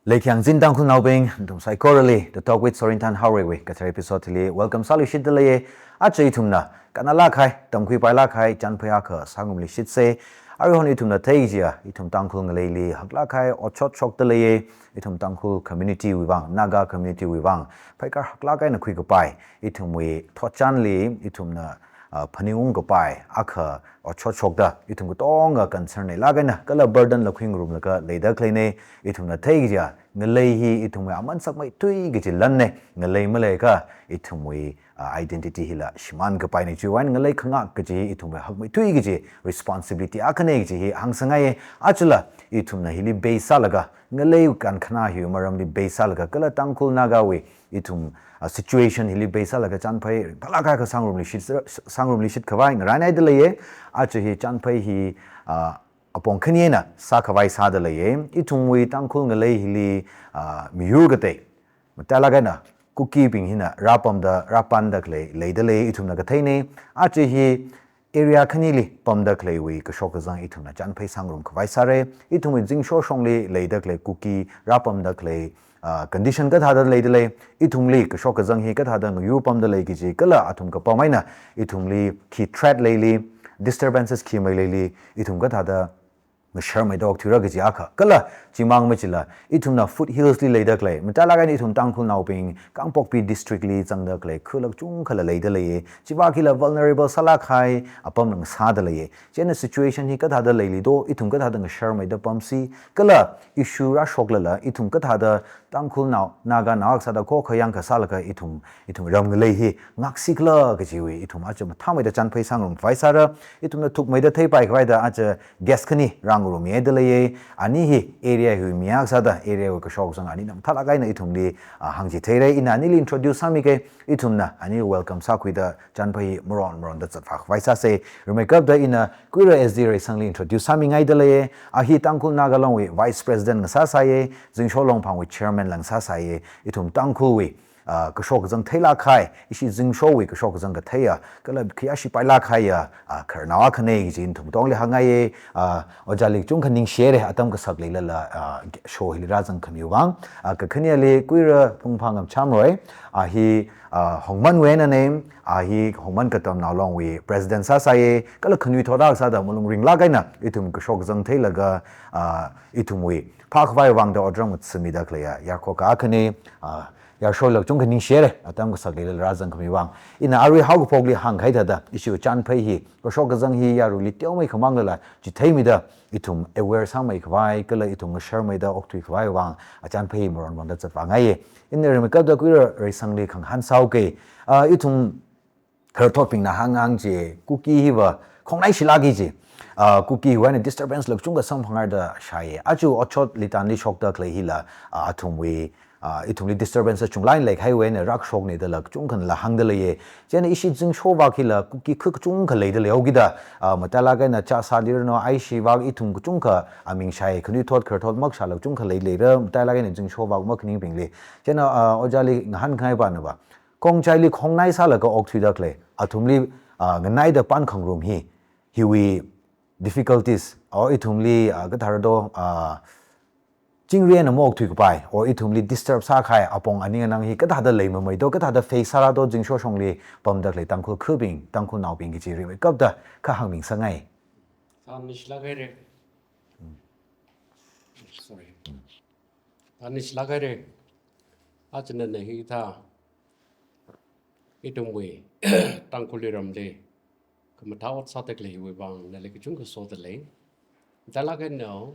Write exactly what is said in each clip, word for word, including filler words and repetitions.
Leikhyang zin Tangkhulnaobing, nathum saikorali, The Talk with Sorinthan Haorei wui kathar episode li welcome sāluishitda leiye. Aja ithumna kannalāk kahai, tamkhuipailāk kahai chānphai akha sāngarumluishitse. Aruihon ithumna theikajiya, ithum Tangkhul ngaleili haklāk kahai otshot shokda leiye. Ithum Tangkhul community wui vang, Naga community wui vang, pheikar haklāk eina khuikapai, ithumwui thotchanli ithumna, ah, phaningungkapai akha otshot shokda, ithum katonga concern leilāk eina kala burden la khuingarumlaga leida khaleine. Ithumna theikajiya, ngalei hi ithumwui aman sakmeithui kaji lanne. Ngalei maleiakha ithumwui, ah, identity hila shimānkapaine. Chiwui vang ngalei khangak kaji hi ithumwui hakmeithui kaji responsibility akhane kaji hi hāngsangngaiye. Ajala ithumna hili base sālaga, ngalei kankhanā hiwui maramli base sālaga, kala Tangkhul Nagawui ithum, ah, situation hili base sālaga chānphai phalāk kahai akha sāngarumluishit, sāngarumluishitkhavai ngarānhaida leiye. Aja hi chānphai hi, ah, apong khani eina sākhavai sāda leiye. Ithumwui Tangkhul ngalei hili, ah, miyur katei, matailāk eina Kukibing hina rāpamda, rāpanda khalei leida lei, ithumna katheine. Aja hi area khanili pamda khaleiwui kashok kazang ithumna chānphai sāngarumkhavai sāre. Ithumwui zingsho shongli leida khalei Kuki rāpamda khalei, ah, condition kathāda leida lei, ithumli kashok kazang hi kathāda ngayur pamda lei kaji, kala athum kapam eina ithumli khi threat leili, disturbances khi mei leili, ithum kathāda ngasharmeida okthuira kaji akha. Kala chimang machila, ithumna foothills li leida khalei, matailāk eina ithum Tangkhulnaobing Kangpokpi district li zangda khalei khalak kachungkhala leida leiye. Chiwui vang hila vulnerable sālāk kahai apam ngasāda leiye. Chieina situation hi kathāda leili do, ithum kathāda ngasharmeida pamsi, kala issue rāshoklala ithum kathāda Tangkhulnao, Naganao akha sāda khokhayang kasālaga ithum, ithum ram ngalei hi ngaksi khala kajiwui ithum aja mathāmeida chānphai sāngarumkhavai sāra. Ithumna thukmeida theipaikhavaida aja guest khani rāngarummihaida leiye. Ani hi area hiwui mi akha sāda, area wui kashok kazang anina mathālāk eina ithumli, ah, hāngchitheire. Ina anili introduce sāmike, ithumna ani welcome sākhuida chānphai hi maron maronda zatvākhavai sāse. Rimeikapta ina Kuira S D Reisangli introduce sāmingaida leiye. A hi Tangkhul Naga Longwui Vice President ngasāsāye, Zingsho Longphangwui Chairman la ngasāsāye. Ithum Tangkhulwui, ah, kashok kazang theilāk kahai, ishi zingshowui kashok kazang katheiya, kala khayāshi pailāk kahaiya, ah, khararnao akhane kaji ithum katongli hāngngaiye. Ah, Ojāli kachungkha ningshihaire, atam kasak leilala, ah, show hili rāzangkhamiwui vang. Ah, kakhaneli Kuira Phungphang Ngamchamroi, a hi, ah, Hongmanwui einane, a hi Hongman Katamnao Longwui President sāsāye, kala khanuithot akha sāda malung ringlāk eina ithum kashok kazang theilaga, ah, ithumwui phākhavai vangda otram ngathāmida khaleiya yarkhok akhane. Ah, yarshola kachungkha ningshihaire, atam kasak leilala rāzangkhamiwui vang. Ina arui haokaphokli hāngkahai thāda, ishiwui chānphai hi, kashok kazang hi yaruili teomeikha manglala chitheimida, ithum aware sāmeikhavai, kala ithum ngasharmeida okthuikhavai vang, a chānphai hi maron maronda zatvāngaiye. Ina rimeikapta Kuira Reisangli khangahān sāuke. Ah, ithum khararthotbingna hānghāng chi, Kuki hiva khongnaishilāki ji. Ah, Kuki hiwui eina disturbance la kachungkha samphanghaida shāye. Aja otshot Litanli shokda khalei hila, ah, athumwui, ah, ithumli disturbance chunglāk eina leikahaiwui eina rākashokne dala kachungkhana la hāngda leiye. Chieina ishi zingsho vak hila Kuki kha kachungkha leida leihaokida, ah, matailāk eina Chassā, Lirano, Aishi vak ithum kachungkha aming shāye, khanuithot khararthot makashāla kachungkha leileira, matailāk eina zingsho vak makhaningbingli. Chieina, ah, Ojāli ngahānkhangai pana va, Khongjaili khongnai sālaga okthuida khalei, athumli, ah, nganaida pānkhangarum hi, hiwui difficulties, or ithumli, ah, kathāra do, ah, chingri eina maokthuikapai, or ithumli disturb sākahai apong aning anang hi kathāda leimamei do, kathāda face sāra do, zingsho shongli pamda khalei Tangkhul khubing, Tangkhulnaobing kaji rimeikapta kha hāngmingasakngai. Tānishilāk haire. Sorry. Tānishilāk haire. Aja nana hithā ithumwui Tangkhul ramli khamathā ot sāda khaleiwui vang nali kachungkha soda lei. Matailāk eina,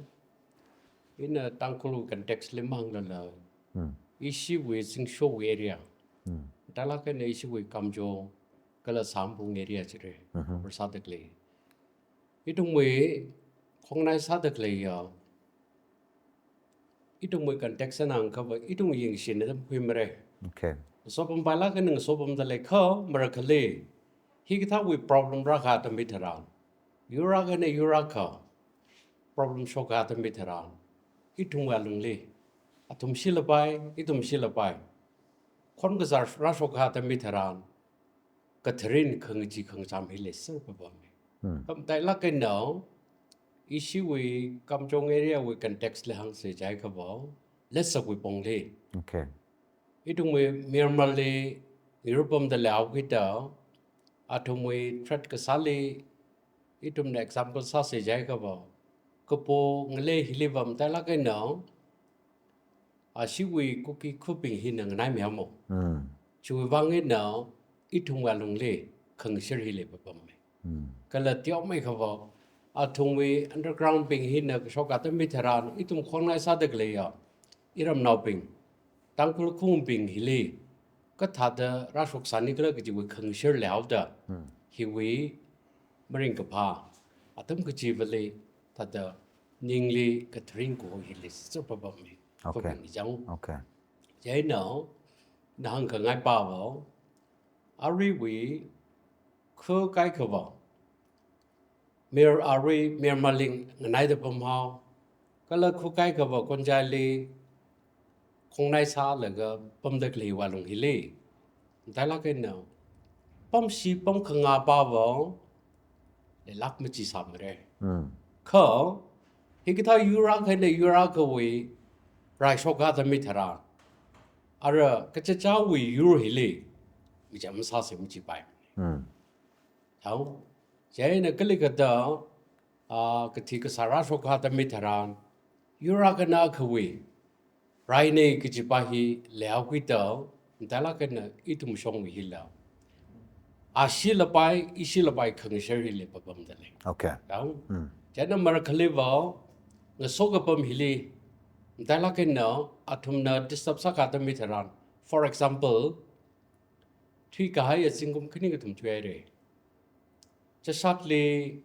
ina Tangkhulwui context li mahānglala, Hmm. ishiwui zingshowui area. Hmm. Matailāk eina ishiwui Kamjong kala Sangphung area chire. Mhm. Or sāda khalei. Ithumwui khongnai sāda khaleiya, ithumwui context eina hāngkha va, ithum yangshina tamkhuimara. Okay. Ngasopampailāk eina ngasopamda lei kha, marakhali hikathāwui problem rākahā atam hitharan, yur akha eina yur akha problem shokkahā atam hitharan, ithumwui alungli athum shilapai, ithum shilapai, khon kazār rāshokkahā atam hitharan, katharin khangachee khangacham hi leiser papammi. Hmm. Kha matailāk eina, ishiwui Kamjong area wui context li hāngsa jiakha va, letsakwui pongli. Okay. Ithumwui Myanmar li ngiru pamda leihaokida, athumwui threat kasāli, ithumna example sāsa jiakha va, kapo ngalei hili va matailāk eina, ashiwui Kuki khubing hina nganaimihao mo. Hmm. Chiwui vang eina, ithumwui alungli khangashir hi leipapamma. Hmm. Kala teomeikha va, athumwui underground bing hina kashok atam hitharan, ithum khongnai sāda khaleiya, iramnaobing, Tangkhul khangbing hili, kathāda rāshoksāni khala kajiwui khangashir leihaoda, Hmm. hiwui maringkaphā atam kachivali, thāda ningli katharing kaho hili sāpapamma. Okay. Khubing chang. Okay. Chieina, nahāngkhangai pava, aruiwui kha kaikha va, Myanmar, arui Myanmar li nganaida pamhao, kala kha kaikha va Khongjai-li khongnai sālaga pamda khaleiwui alung hili, matailāk eina, pamshi pamkhangā pava, leilāk machisāmara. Hmm. Kha, hikathā yur akha eina yur akhawui raishok atam hitharan, ara kachichāwui yur hili, macham sāsa machipai. Hmm. Thao, chieina kalikathā, ah, kathi kasā rāshok atam hitharan, yur akhana akhawui raina kajipa hi leihaokida, matailāk eina ithum shongwui hila, ashila pai, ishila pai khangashir hi leipapamda lei. Okay. Thao. Hmm. Chieina marakhali va, ngaso kapam hili, matailāk eina athumna disturb sākha atam hitharan, for example, thuikahaiya zingkum khani kathum thuihaira. Chashatli,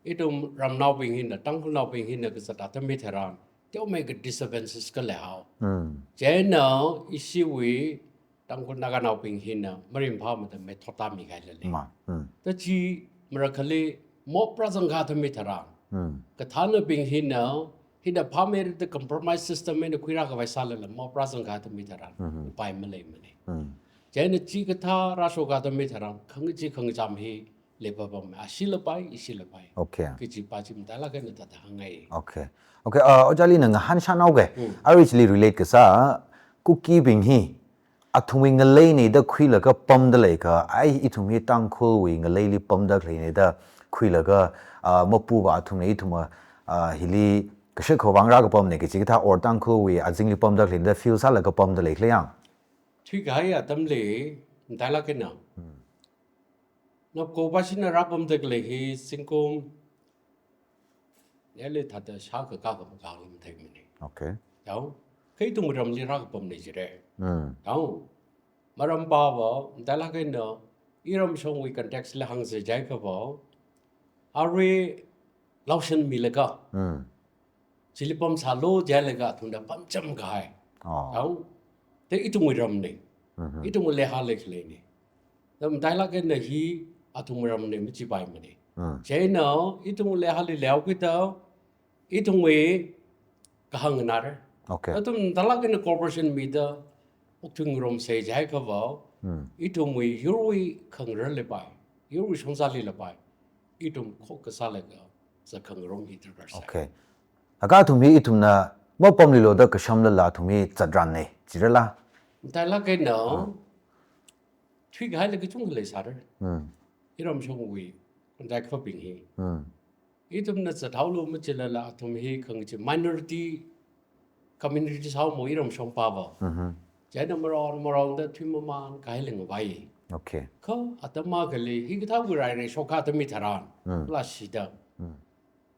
ithum ramnaobing hina, Tangkhulnaobing hina kazat atam hitharan, teomeikha disturbances khalei hao. Hmm. Chieina ishiwui Tangkhul Naganaobing hina maringphāmada methot tamikahai lei. Ma, hmm. Thāda chi marakhali mob rāzangkha atam hitharan, Hmm. kathānabing hina, hina phāmeida compromise system eina khuirākhavai sālala mob rāzangkha atam hitharan, Mhm. upai maleimana. Hmm. Chieina chikathā rāshok atam hitharan, khangachee khangacham hi leipapamma, ashila pai, ishila pai. Okay. Kajipa chi matailāk eina thāda hāngngai. Okay. Okay, uh, ojāli nana ngahānshānhaoga. Hmm. Arui chili relate kasā, Kukibing hi, athumwui ngaleina da khuilaga pamda leikha, ai ithum hi Tangkhulwui ngaleili pamda khaleina da khuilaga, ah, mapuva athumna ithum, ah, hili kashak khavang rākapamna kaji kathā or Tangkhulwui azingli pamda khaleina da feel sālaga pamda leikhala yang. Thuikahai atamli, matailāk eina. Hmm. Napko pashina rāpamda khalei hi zingkum, nearly thāda shākha kakā kha makā matheimana. Okay. Thao, kha ithum ramli rākapamna jira. Hmm. Thao, maram pava, matailāk eina, iram shongwui context li hāngsa jiakha va, arui laoshan milaga, Hmm. chili pamsālu jilaga athumna pamchamkahai. Oh. Thao, thāda ithumwui ramna. Mhm. Ithumwui leiha leikhaleina. Thāda matailāk eina hi athumwui ramna machipaimana. Hmm. Chieina ithumwui leihali leihaokida, ithumwui kahāng nganāra. Okay. Athum matailāk eina cooperation mida, okthui ngarumsa jiakha va, Hmm. ithumwui yurwui khangarar leipai, yurwui shongzali leipai, ithum khokkha sālaga, zatkhangarum hi darkar sai. Okay. Akha athum hi ithumna mapamluilu da kashamlala athum hi zatrāna, jirala? Matailāk eina, Hmm. thuikahaila kachungkha leisāra. Hmm. Iram shongwui, Khonjai khabing hi. Hmm. Ithumna zathaolu machilala athum hi khangachee minority community sāhaomo iram shong pava. Mhm. Chieina marong marongda thuimamān kahaila ngavai. Okay. Kha atam akhali, hikathāwui rai rai shokha atam hitharan, Hmm. lashida. Hmm.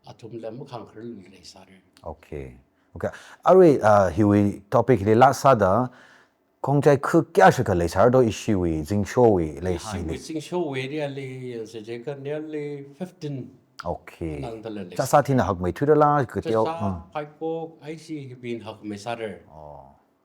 Athumla makhangkhararlui leisāra. Okay. Okay. Arui, ah, hiwui topic hili last sāda, Khongjai kha kayāshikha leisāra do ishiwui, zingshowui, leishiwui. Ishiwui zingshowui area li yangsa jiakha nearly fifteen. Okay. Lāngda lei. Chashat hina hakmeithuirala, kateo, Chashat, ah. Phaikok, aishi hibing hakmeisāra. Oh.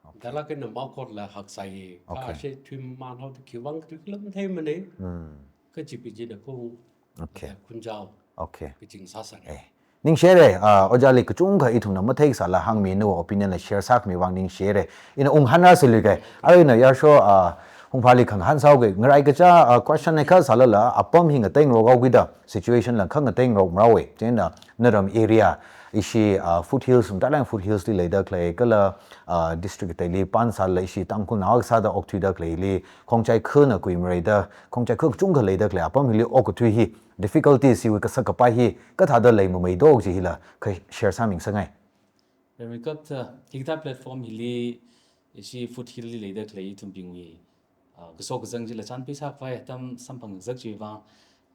Okay. Matailāk eina Mawkotla haksai. Okay. Kha ashe thuimamān haoda khiwuivang kathui khala matheimana. Hmm. Kaji pijina kung. Okay. Khunjao. Okay. Kaching sāsāra. Eh. Ningshire, ah, ojāli kachungkha ithumna matheisāla hāngmi nawui opinion la share sākhami vang ningshire. Ina unghānrāsiluiga. Arui ina yarsho, ah, Hungphali khangahān sāhaoga. Ngarai kacha, ah, question akha sālala, apam hi ngateingarok haokida, situation la kha ngateingarok marao. Chieina naram area, Ishi, ah, foothills, matailak foothills li leida khalei, kala, ah, district kateili pānsālala ishi Tangkhulnao sāda okthuida khaleili, Khongchai khana kuimareida, Khongchai kha kachungkha leida khalei, apam hili okathui hi, difficulties hiwui kasak kapai hi, kathāda leimameido kaji hila, kha share sāmingasakngai. Very good. Uh, hikathā platform hili, ishi foothill li leida khalei ithumbingwui, uh, kaso kazang chila chānpheisā khavai atam samphang zak chiwui vang,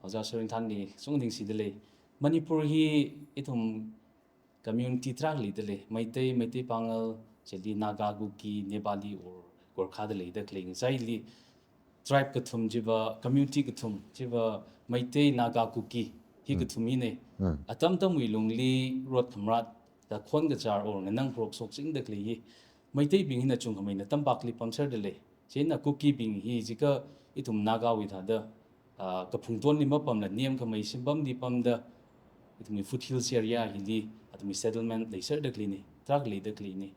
Ojā Sharingthanli sung ningshida lei. Manipur hi ithum community tarākha leida lei. Meitei, Meitei Pangal, chili Naga, Kuki, Nepali or Gorkha da leida khalei ngachaili tribe kathum chiva, community kathum chiva, Meitei, Naga, Kuki, hi kathum hina. Atam atamwui lungli rot khamrat, da khon kachar or nganang pharok shokchingda khalei hi Meiteibing hina chungkhameina tampakli pamserda lei. Chieina Kukibing hi jiakha ithum Nagawui thāda, ah, kaphungtonli mapamla nemkhamei shimpamli pamda, ithumwui foothills area hili, athumwui settlement leiserda khaleina, tarākha leida khaleina.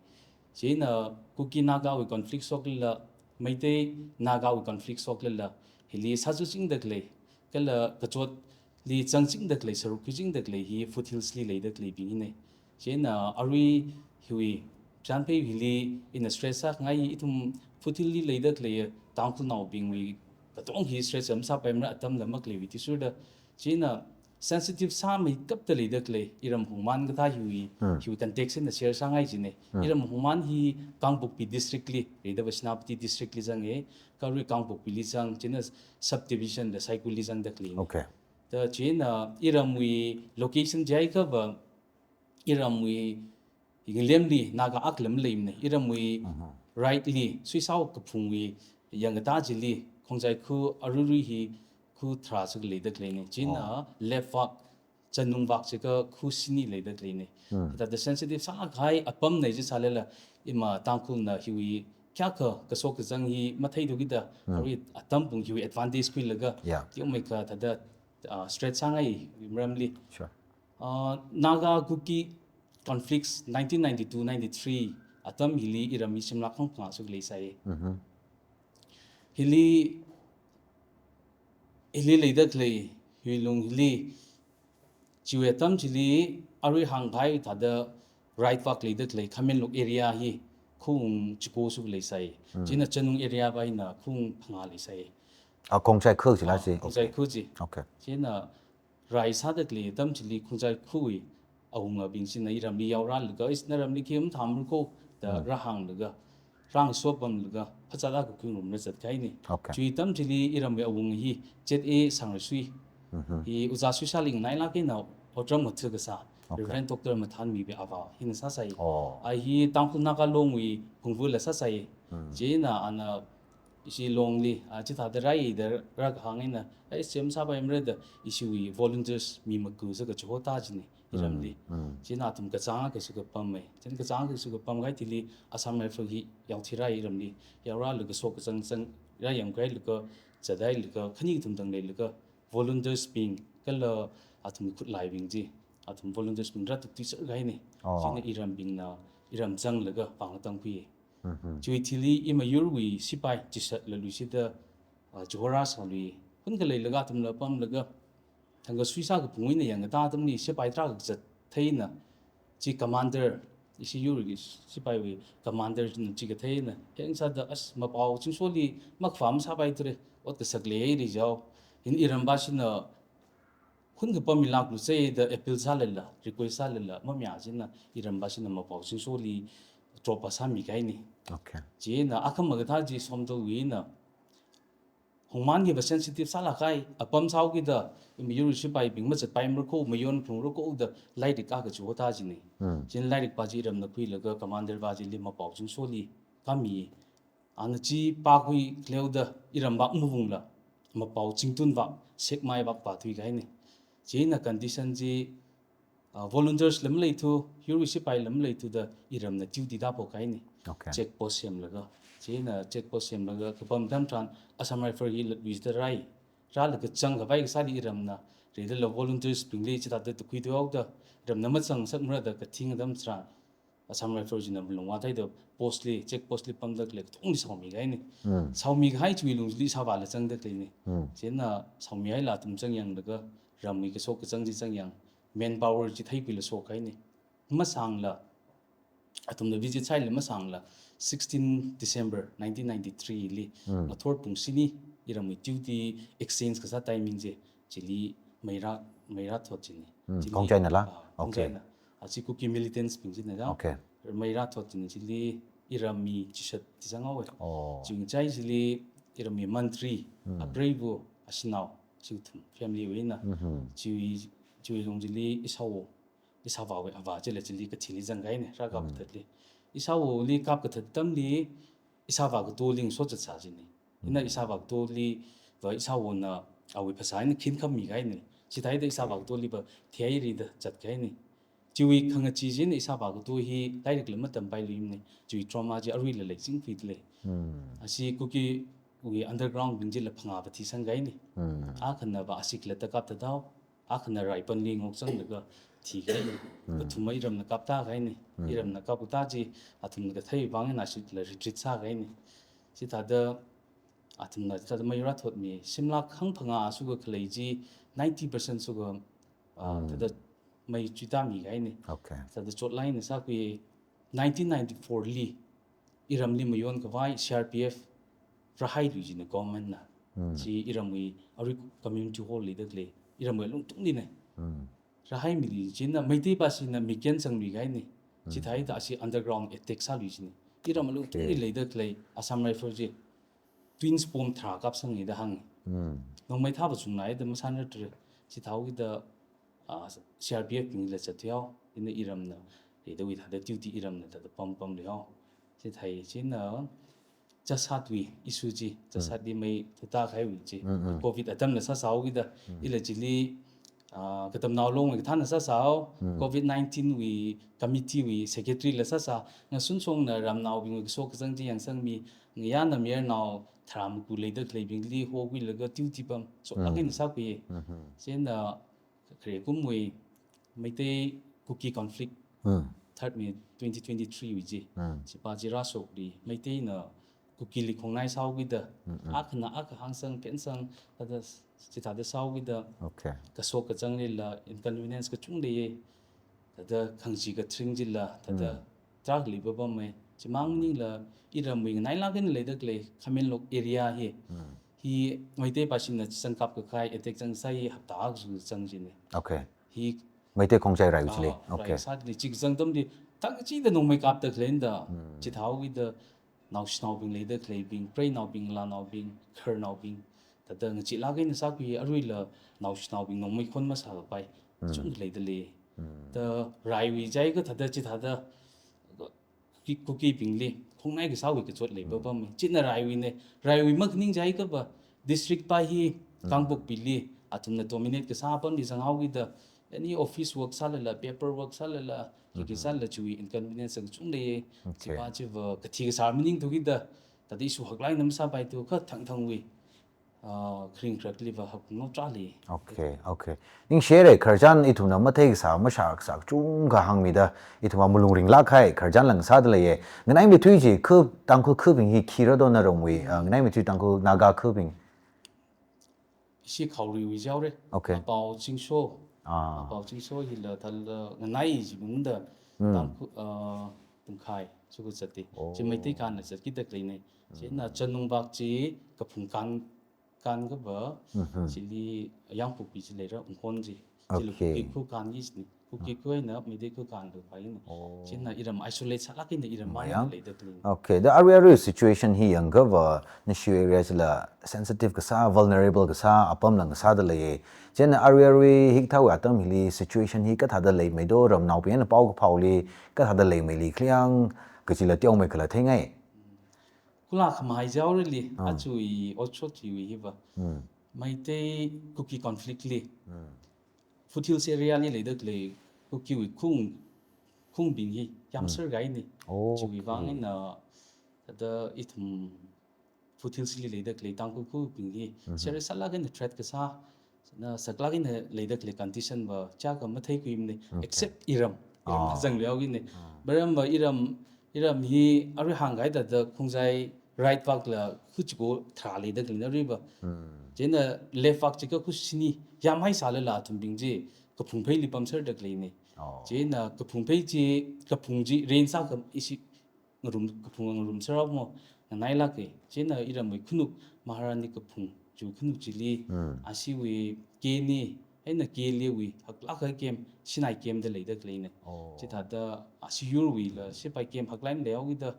Chieina Kuki Nagawui conflict shoklala, Meitei Nagawui conflict shoklala, hili sāzutchingda khalei, kala kachotli zangchingda khalei, sāruk khuichingda khalei hi foothills li leida khaleibing hina. Chieina arui hiwui chānphei hili ina stress sākhangai hi ithum foothill li leida khalei Tangkhulnaobingwui katonga hi stress masāpaimara, atamla makhaleiwui athishurda. Chieina sensitive sāmeikapta leida khalei, iram hungman kathā hiwui, hiwui context eina share sāngai china. Iram hungman hi Kangpokpi district li, leida va Senapati district li zanga, kha arui Kangpokpili zang, chieina subdivision da Saikulli zangda khaleina. Okay. Da chieina iramwui location jiakha va, iramwui ngalemli Naga akha lam leimana, iramwui right li, Suisao kaphungwui yangkatā chili, Khongchai khu aruirui hi khu tharā sākha leida khaleina. Chieina left vak, Channung vak jiakha khu shini leida khaleina. Thāda sensitive sākahai apamna jisālala, ima Tangkhulna hiwui kayākha kaso kazang hi matheithuakida, arui atam pung hiwui advantage khuilaga, teomeikha thāda, ah, stress sāngai maramli. Sure. Uh, Naga Kuki conflicts nineteen ninety-two ninety-three atam hili iram hi shimlak khangphangā sākha leisai. Hili, hili leida khalei, hiwui lung hili, chiwui atam chili arui hāngkahai thāda right vak leida khalei Khamenlok area hi khawung chiko sākha leisai. Chieina Channung area va hina khawung phangā leisai. Ah, Khongchai khu chila chi. Khongchai khu chi. Okay. Chieina rai sāda khalei atam chili Khongchai khuwui awungabing china iramli yaorālaga, is naramli khi mathāmara ko da rāhānglaga, rāngasopamlaga, phazāda kakhui ngarumra zatkahaina. Okay. Chiwui atam chili iramwui awunga hi Z A Sangresui. Hi Ojā Suisali nganailāk eina otram ngatha kasā, okay, Reverend Doctor Mathanmiwui avā hina sāsai. Oh. A hi Tangkhul Naga Longwui phungvula sāsai. Chieina ana ishi Longli, ah, chithāda rāida rākahāng eina, ai, sem sāpaimara da, ishiwui volunteers mi maku sākha chihotā china iramli. Chieina athum kachāng akha sākha pamma. Chieina kachāng akha sākha pamkahai thili Assam Rifle hi yaothira iramli. Yaorālaga kaso kazang zang rāyangkahailaga, zathailaga, khani kathum tangda leilaga, volunteers bing, kala athum khutlaibing chi, athum volunteers bing rātuktui sākahaina. Oh. Chieina irambingna, iram zanglaga pāng tangkhui. Chiwui thili i mayurwui sipai chishat laluishida, ah, Johora sālui. Hun khaleilaga athumla pamlaga, thangkha Suisa kaphungwui eina yangkatā atamli sipai tarākha kazat theina, chi commander, ishi yurwui sipaiwui commander china chi katheina, heng sāda, as, mapao chingsholi makhavā masāpaithura, ot kasak leihaira jao. Hin iram va china, hun kapam milāklu sāda appeal sālala, request sālala, mamya china iram va china mapao chingsholi drop va sāmikahaina. Okay. Chieina akhama kathā chi Somdalwui eina, hungman hi va sensitive sālāk kahai, apam sāhaokida, i mayurwui sipaibing mazatpaimara ko, mayon phungra ko da, lairik akha chihotā china. Chieina lairik va chi iramna khuilaga, commander va chili mapao chingsholi kāmi. Ana chi pākhui khaleoda iram vak mavungla, mapao chingtun vak, sekmai vak pāthuikahaina. Chieina condition chi, ah, volunteers la maleithu, yurwui sipai la maleithuda iramna duty tāphokahaina. Okay. Check post semlaga. Chieina check post semlaga, kapam atam tharan Assam Rifle hi latluishida rai. Rālaga zangkhavai kasāli iramna, redala volunteers bingli chithāda tukhuithuihaoda, iramna mazang ngasakmara da kathing atam tharan, Assam Rifle china malung vātheida post li, check post li pamda khalei katongli shaomikahaina. Shaomikahai chiwui lungli sāvāla zangda khaleina. Chieina shaomihaila athum zangyanglaga, ramwui kaso kazang chi zangyang, manpower chi theikhuila shokahaina. masāngla, athumna visit sāhaili masāngla, sixteen December nineteen ninety-three li, ngathor pung shini iramwui duty exchange kasā timing chi, chili meira, meira thot chini. Mm, Chili, Khongjainala? Ah, Okay. Khongjaina. Achi Kuki militants bing china da. Okay. Meira thot chini chili iramwui chishat tisang haowe. Oh. Chungchai chili iramwui mantri, apreiva, ashinao, shithum, family wui eina. Mhm. Chiwui, chiwui lung chili ishāwo, ishāvāwui avā chila chili kathili zangkahaina, rākap kathatli. Ishāwoli kap kathat atamli, ishāvā katoli ngaso zatsā chini. Ina ishāvā katoli va ishāwona awui phasā eina khinkhami kahaina. Chithāda ishāvā katoli va theihairida zatkahaina. Chiwui khangachee china ishāvā kato hi lairikla matampailuimana. Chiwui trauma chi aruila leisingphailei. Mm. Ashi Kukiwui underground bing chila phangā va thisangkahaina. Mm. Akhana va ashi khalatta kapthat haowa. Akhana raipanli ngokzanglaga thikahaina. Mm. Kathuma iramna kaptākahaina. Mm. Iramna kapkatā chi athumna kathei vang eina ashila retreat sākahaina. Chithāda athumna chithāda meira thotmi, shimlak hangphangā shuka khalei chi ninety percent shuka, ah, Mm. thāda mei chuitāmikahaina. Okay. Thāda chotlāk eina sākhui nineteen ninety-four li iramli mayonkhavai C R P F rāhailui china government na. Mm. Chi iramwui arui community hall leida khalei, iramwui lungtunglina. Mm. Rāhaimili china Meitei pashina mi kyan sangluikahaina. Mm. Chithāda ashi underground attack sālui china. Iram lungtungli Okay. leida khalei Assam Rifle chi twins bomb tharā kapsanghaida hānga. Mm. Nongmei thā va chungnaida masānratra. Chithāhaokida, ah, C R P F bingla zatthui haowa. Ina iramna leidawui thāda duty iramna thāda pam pamlui haowa. Chithāi china Chasatwui issue chi, Mm. Chasatli mei thutākahaiwui chi. Mm, mm. Covid atamla sāsāhaokida, Mm. ila chili, ah, Katamnao Longwui kathāna sāsāhaowa, Mm. Covid nineteen wui committee wui secretary la sāsā, ngasunshongna ramnaobingwui kashok kazang chi yangsangmi, ngayāna mayarnao tharā maku leida khaleibingli hokhuilaga duty pam, chotlāk Mm. eina sākhui. Mm-hmm. Chieina, khare kumwui Meitei Kuki conflict, Mm. third May twenty twenty-three wui chi. Mm. Chipa chi rāshokli, Meiteina Kukili khongnai sāhaokida, Mm, mm. akhana akha hāngsang, phensang, thāda chithāda sāhaokida, Okay. kashok kazanglila, inconvenience kachungkha leiya, thāda khangachee kathring chila, thāda Mm. tarākha leipapammei. Chimang maningla, iramwui nganailāk eina leida khalei, Khamenlok area hi. Mm. Hi Meitei pashina zangkap kakhai, attack zangsai hi hapta akha shuka zang china. Okay. Hi Meitei Khongjai raiwui chili. Ah, Okay. rai sāda chikazang atamli, thangkachida nongmei kapta khaleina da, Mm. chithāhaokida naoshinaobing leida khaleibing, preinaobing, lanaobing, khararnaobing, thāda ngacheelāk eina sākhui aruila naoshinaobing nongmei khon masākapai, Mm. chungkha leidalei. Mm. Da raiwui jiakha thāda chithāda Kuki, Kukibingli khongnai kasāwui kachot leipapammei. Mm. China raiwuina, raiwui makhaning jiakha va, district pa hi Mm. Kangpokpili, athumna dominate kasā apamli zanghaokida, any office work sālala, paper work sālala, khikhi Mm-hmm. sālala chiwui inconvenience kachungkha leiya. Okay. Chipa chiva kathi kasā maningthukida, thāda issue haklāk eina masāpaithu, kha thangthangwui, ah, kharing kharakli va hapung nao chāli. Okay, okay. Ningshire, khararchan ithumna mathei kasā, mashā kasā kachungkha hāngmida, ithumva malung ringlāk kahai khararchan la ngasāda leiya. Nganaimeithui chi, khu, Tangkhul khubing hi khira do naramwui, ah, nganaimeithui Tangkhul Naga khubing? Ishi Khaoriwui jihaore. Okay. Apao Chingsho. Ah. Apao Chingsho hila thāla nganai jibingda Mm. Tangkhul, ah, Tungkhai, shuka zati. Oh. Chi Meitei kānla zatkida khaleina. Mm. China Chanungbak chi kaphung kān, kān kapa, Mm-hmm. chili Yangpokpi chi leira, Ungkon chi. Chili Okay. Kuki khu kān hi chini. Kuki Ah. khu eina Meitei khu kān kapai eina. Oh. China iram isolate sālāk eina iram Mayang. Leida khalei. Okay, da arui arui situation hi yangkha va, nashiwui area chila sensitive kasā, vulnerable kasā, apamla ngasāda leiya. Chieina arui arui hikathāwui atam hili situation hi kathāda leimei do, ramnaobingna pao kaphaoli kathāda leimeili khaleiyang, kachila teomeikhala theingai. Kula khamahai jihaorali, Ah. achuwui otshot chiwui hiva. Hmm. Meitei Kuki conflict li. Hmm. Foothills area li leida khalei Kukiwui khung, khungbing hi yamser Hmm. kahaina. Okay. Chiwui vang eina, thāda ithum foothills li leida khalei Tangkhul khubing hi, Mhm. serious sālāk eina threat kasā, na saklāk eina leida khalei condition va, chaka matheikhuimana, Okay. except iram, iram Ah. kazang liaoina. Ah. Maram va iram, iram hi arui hāngkahai thāda Khongjai right vakla khu chiko tharā leida khaleina aruiva. Hmm. Chieina left vak chikha khu shini, yamhai sālala athumbing chi, kaphung pheili pamserda khaleina. Oh. Chieina kaphung phei chi, kaphung chi range sākha ishi ngarum, kaphung ngarum sārao mo, nganailāka. Chieina iramwui khanuk Maharani kaphung chi khanuk chili, Mm. ashiwui keni, eina keliwui haklāk eina camp, Sinai camp da leida khaleina. Oh. Chithāda ashi yurwuila sipai camp haklāk eina leihaokida,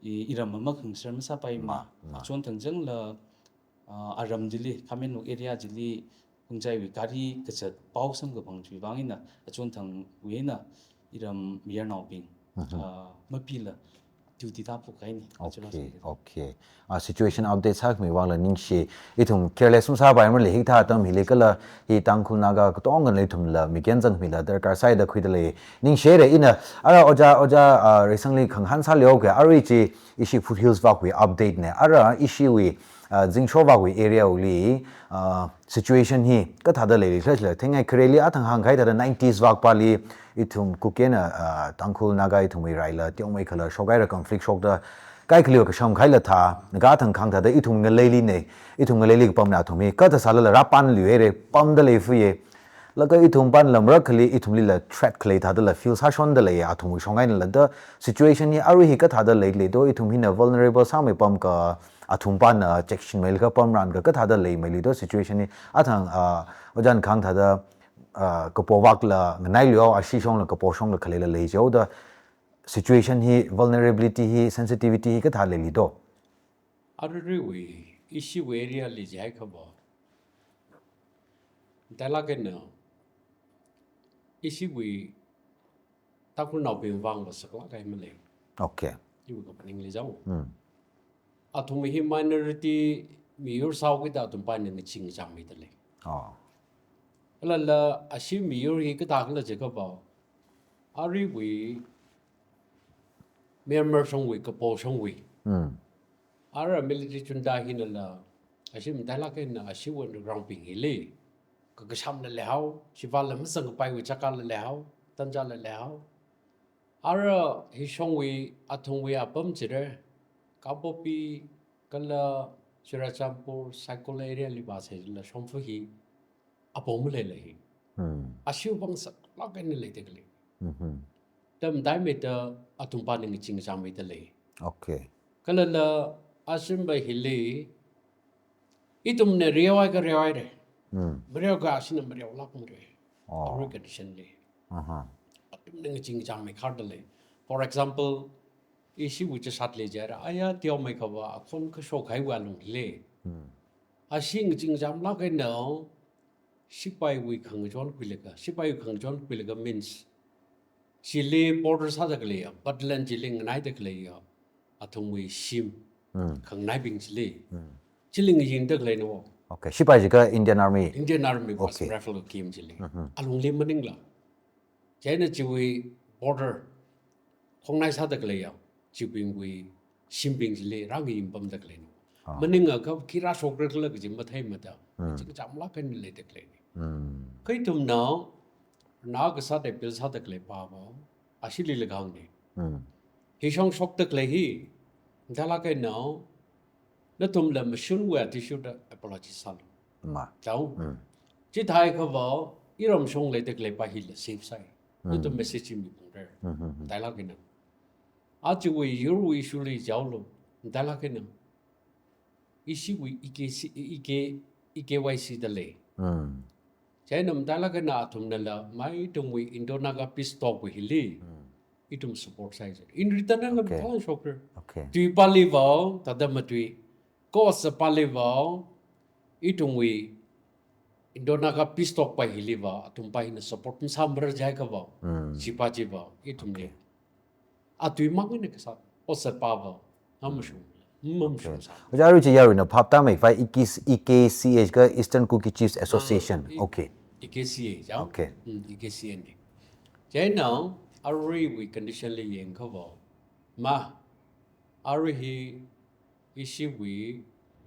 i, iram makhangaser masāpaimana. Ma, ma. Achon thang changla, ah, aram chili, Khamenlok area chili, Phungchaiwui gari kazat pao samkaphang chiwui vang eina, achon thangwui eina, iram mayarnaobing, Mhm. ah, mapila, duty tāphokhai ni. Okay, achon thang. Okay. Ah, situation update sākhami vangla ningshi, ithum careless masāpaimara hikathā atam hili kala, hi Tangkhul Naga katonga ithumla, mikyan zangmila, darkar sāda khuida lei. Ningshire ina, ara ojā, ojā, ah, Reisangli khangahān sālei oke, arui chi ishi Foothills vakwui update na, ara ishiwui, ah, Zingsho vakwui area wuli, ah, situation hi kathāda leili khala, thengai khareli athang hāngkahai thāda nineties vakpali ithum Kuki eina, ah, Tangkhul Naga ithumwui raila, teomeikhala shokhaira conflict shokda, kaikhaliva kasham kahaila thā, Naga athang kahāng thāda ithum ngaleili na, ithum ngaleili kapamna athum hi, kathā sālala rāpamluihaire, pamda leifuye, laga ithum pamla marakhali ithumlila threat khalei thādala feel sāshonda lei, athumwui shong einala da situation hi arui hi kathāda leili do, ithum hina vulnerable sāmeipam ka, athum pamna check shinmeilaga pamran ka, kathāda leimeili do situation hi, athang, ah, ojāna kahāng thāda, ah, kapo vakla nganailuihao, ashi shongla kapo shongla khaleila lei jihaoda situation hi, vulnerability hi, sensitivity hi kathā leili do. Aruiruiwui, ishiwui area li jihaikha va, matailāk eina, ishiwui Tangkhulnaobing vangva saklāk kahai malei. Okay. Iwui kaphaning li jao. Hmm. Athum hi minority miyur sāhaokida athum pamna ngachee ngachāngmeida lei. Oh. Kala la ashi miyur hi kathākhala jiakha va, aruiwui Myanmar shongwui, kapo shongwui. Hmm. Ara military junta hinala, ashi matailāk eina ashiwui underground bing hili, kakashamla leihao, shivāla mazangkapaiwui chakala leihao, tanjala leihao. Ara hi shongwui, athumwui apam chire, Kangpokpi, kala Churachandpur, Saikul area li vāsālala shongfa hi, apong maleila hi. Hmm. Ashiwui vang saklāk eina leida khalei. Mhm. Da mataimeida athum pamna ngachee ngachāngmeida lei. Okay. Kala la ashimba hili, ithumna reohai ka reohaire. Hmm. Mareokha ashina mareolākmare. Oh. Arui condition li. Aha. Athumna ngachee ngachāngmei kharda lei. For example, ishiwui chashat li jihaira, aya teomeikha va, akhon kashok kahaiwui alungli. Hmm. Ashi ngachee ngachānglāk eina, sipaiwui khangachon khuilaga, sipaiwui khangachon khuilaga means, chili border sāda khaleiya, Patalin chili nganaida khaleiya, athumwui shim, Hmm. khanganaibing chili. Hmm. Chili ngayingda khaleina wo. Okay, sipai jiakha Indian Army. Indian Army, Okay. Assam Rifle kim chili. Mhm. Alungli maningla. Chieina chiwui border, khongnai sāda khaleiya, chibingwui shimbing chili rāngaying pamda khaleina. Ah. Maningakha khi rāshokra khala kaji matheimada, Hmm. chingcham lāk eina leida khaleina. Hmm. Kha ithumna, na kasāda appeal sāda khalei pava, ashili leikahāngna. Hmm. Hi shong shokda khalei hi, matailāk eina, nathumla mashunwui athishurda apology sālu. Ma. Jao. Hmm. Chithāhaiakha va, iram shong leida khaleipa hila safe sāi. Hmm. Nathum message hi miphalungra. Hmm, hmm, hmm. Matailāk eina. Ajawui yurwui issue li jaolu, matailāk eina. Ishiwui E K C, E K, E K Y C da lei. Hmm. Chieina matailāk eina athumnala, mai ithumwui Indo-Naga peace talk wui hili. Hmm. Ithum support sāi. In return eina Okay. matailāk shokra. Okay. Tuipali va, thāda matui. Kosapali va, ithumwui Indo-Naga peace talk pa hili va, athumpa hina support masāmara jiakha va, Hmm. chipa chi va, ithumli. Okay. Atui mang eina kasā, osapa va, ngamashung, Okay. ngamashung sā. Ojā, arui chi yaruina phap tāmeikhavai E K C, E K C H ka Eastern Kuki Chiefs Association. Ah, E-, Okay. E K C H, ya? Okay. Hmm, E K C H na. Chieina, aruiwui condition li yangakha va, ma, arui hi ishiwui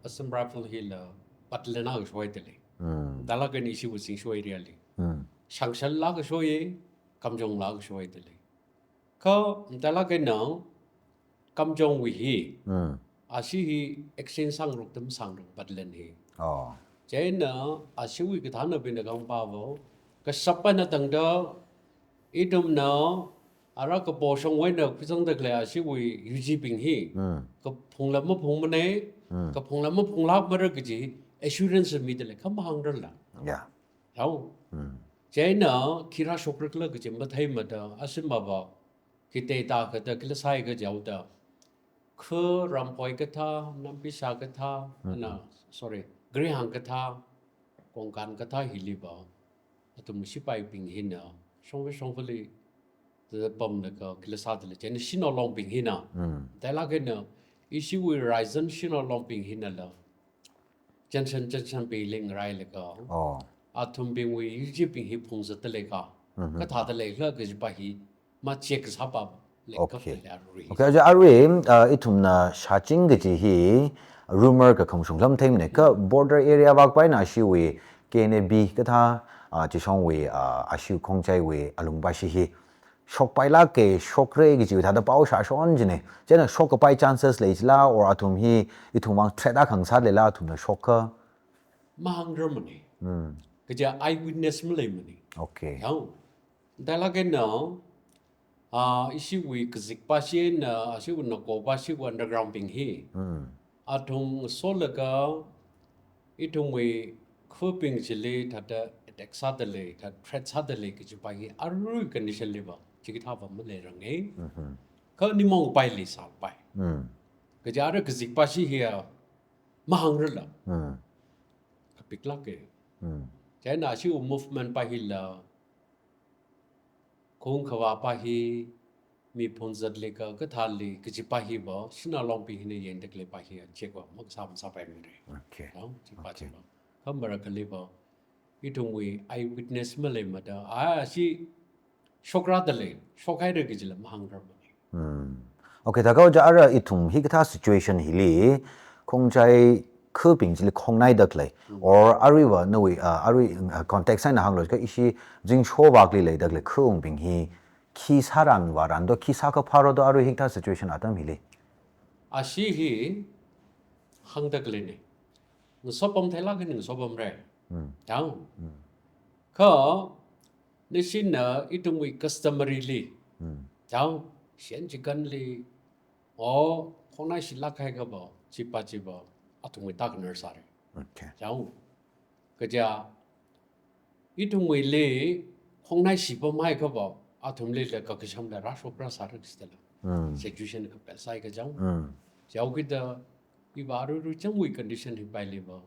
Assam Rifle hila Patalin akha shoida lei. Hmm. Matailāk eina ishiwui Zingsho area li. Hmm. Shangshal la akha shoi, Kamjong la akha shoida lei. Kha matailāk eina Kamjongwui hi. Hmm. Ashi hi exchange sāngarokda masāngarok Patalin hi. Oh. Chieina ashiwui kathānabingna kahāng pava, kashap eina tangda Ithumna ara kapo shongwui eina khuisangda khalei ashiwui U G bing hi. Mm. Kaphungla maphungmana, Mm. kaphungla maphunglākmara kaji assurance mida lei, kha mahāngrarla. Yeah. Yao. Mm. Chieina khi rāshokra khala kaji matheimada, ashi maba, khi data kathā khi lāsai kajaoda, kha Ramphoi kathā, Nambisha kathā, Mm. ana, sorry, Grihang kathā, Kongkan kathā hiliva, athum sipaibing hina, shongfa shongfali, da pamlaga khi lāsāda lei, chieina Shanao Longbing hina. Mm. Thālāk eina, ishiwui Raizan Shanao Longbing hinala, Chanshan Chanshanbingli ngarailaga, Oh. athumbingwui U G bing hi phungzatda lei kha, Mm-hmm. kathāda leikhala kajipa hi, ma check sāpa lei kha Okay. lei arui. Okay, aja arui, uh, ithumna shāching kaji hi, rumor kakhamashung lam theimana, kha border area vak paina ashiwui K N A B kathā, uh, chishongwui, uh, ashiwui Khongjaiwui alungpa shi hi shokpailāka, shokra kajiwui thāda pao shāshon jina. Chieina shokkapai chances lei jila, or athum hi ithumwui vang threat akha ngasāda leila athumna shokka? Mahāngrarmana. Hmm. Kaja eyewitness maleimana. Okay. Yao. Thālāk eina, ah, ishiwui kazikpa shina, ashiwui nakopa shiwui underground bing hi. Hmm. Athum solaga, ithumwui khabing chili thāda attack sāda lei, thāda threat sāda lei kajipa hi arui condition liva, chikathāva maleiranga. Mm-hmm. Kha nimong paili sāpai. Mm. Kaja ara kazikpa shi hiya mahāngrarla. Mm. Kapiklāka. Mm. Chieina ashiwui movement pa hila, Khong khavāpa hi, mi phungzatlaga kathāli kajipa hiva, Shanao Longbing hina yangda khaleipa hi, check va makasā masāpaimara. Okay. Yao, chipa Okay. chiva. Kha marakhaliva, ithumwui eyewitness maleimada, ah, ashi shokrada lei, shokhaira kajila mahāngrarmana. Hmm. Okay, thākha aja ara ithum hikathā situation hili, Khongjai khabing chili khongnaida khalei, Hmm. or aruiva nawui, uh, arui, uh, context eina hānglo kha ishi zingsho vakli leida khalei khaungbing hi, khi sāran varan do, khi sākha phāra do arui hikathā situation atam hili? Ashi hi hāngda khaleina. Ngasopam theilāk eina ngasopamra. Hmm. Yao. Hmm. Kha, nashina ithumwui customary li. Hmm. Yao, shiyan chikanli, o, khongnaishilāk kahai khava, chipa chiva, athumwui taknar sāra. Okay. Yao. Kaja, ithumwuili khongnaishipamhai khava, athumlila kakashamla rāshok rāsāra kajidala. Mm. Situation kapel sāi kajang. Mm. Chihaokida, iva aruirui changwui condition hi pailiva,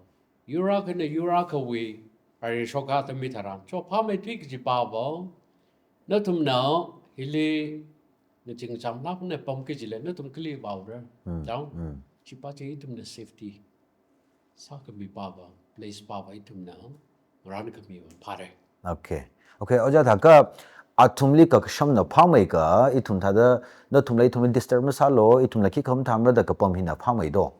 yur akhana yur akhawui, rāri shokha atam hitharan, cho phāmeithui kajipava, nathumna, hili, ngachee ngachamlāk eina pam kajila, nathum kali vaora. Mm. Yao? Mm. Chipa chi ithumna safety sākhami pava, place pava ithumna ngarankhamiva phāra. Okay. Okay, oja thākha athumli kakashamna phāmeikha, ithum thāda, nathumla ithumli disturb masālo, ithumla khikha mathāmara da kapam hina phāmei do?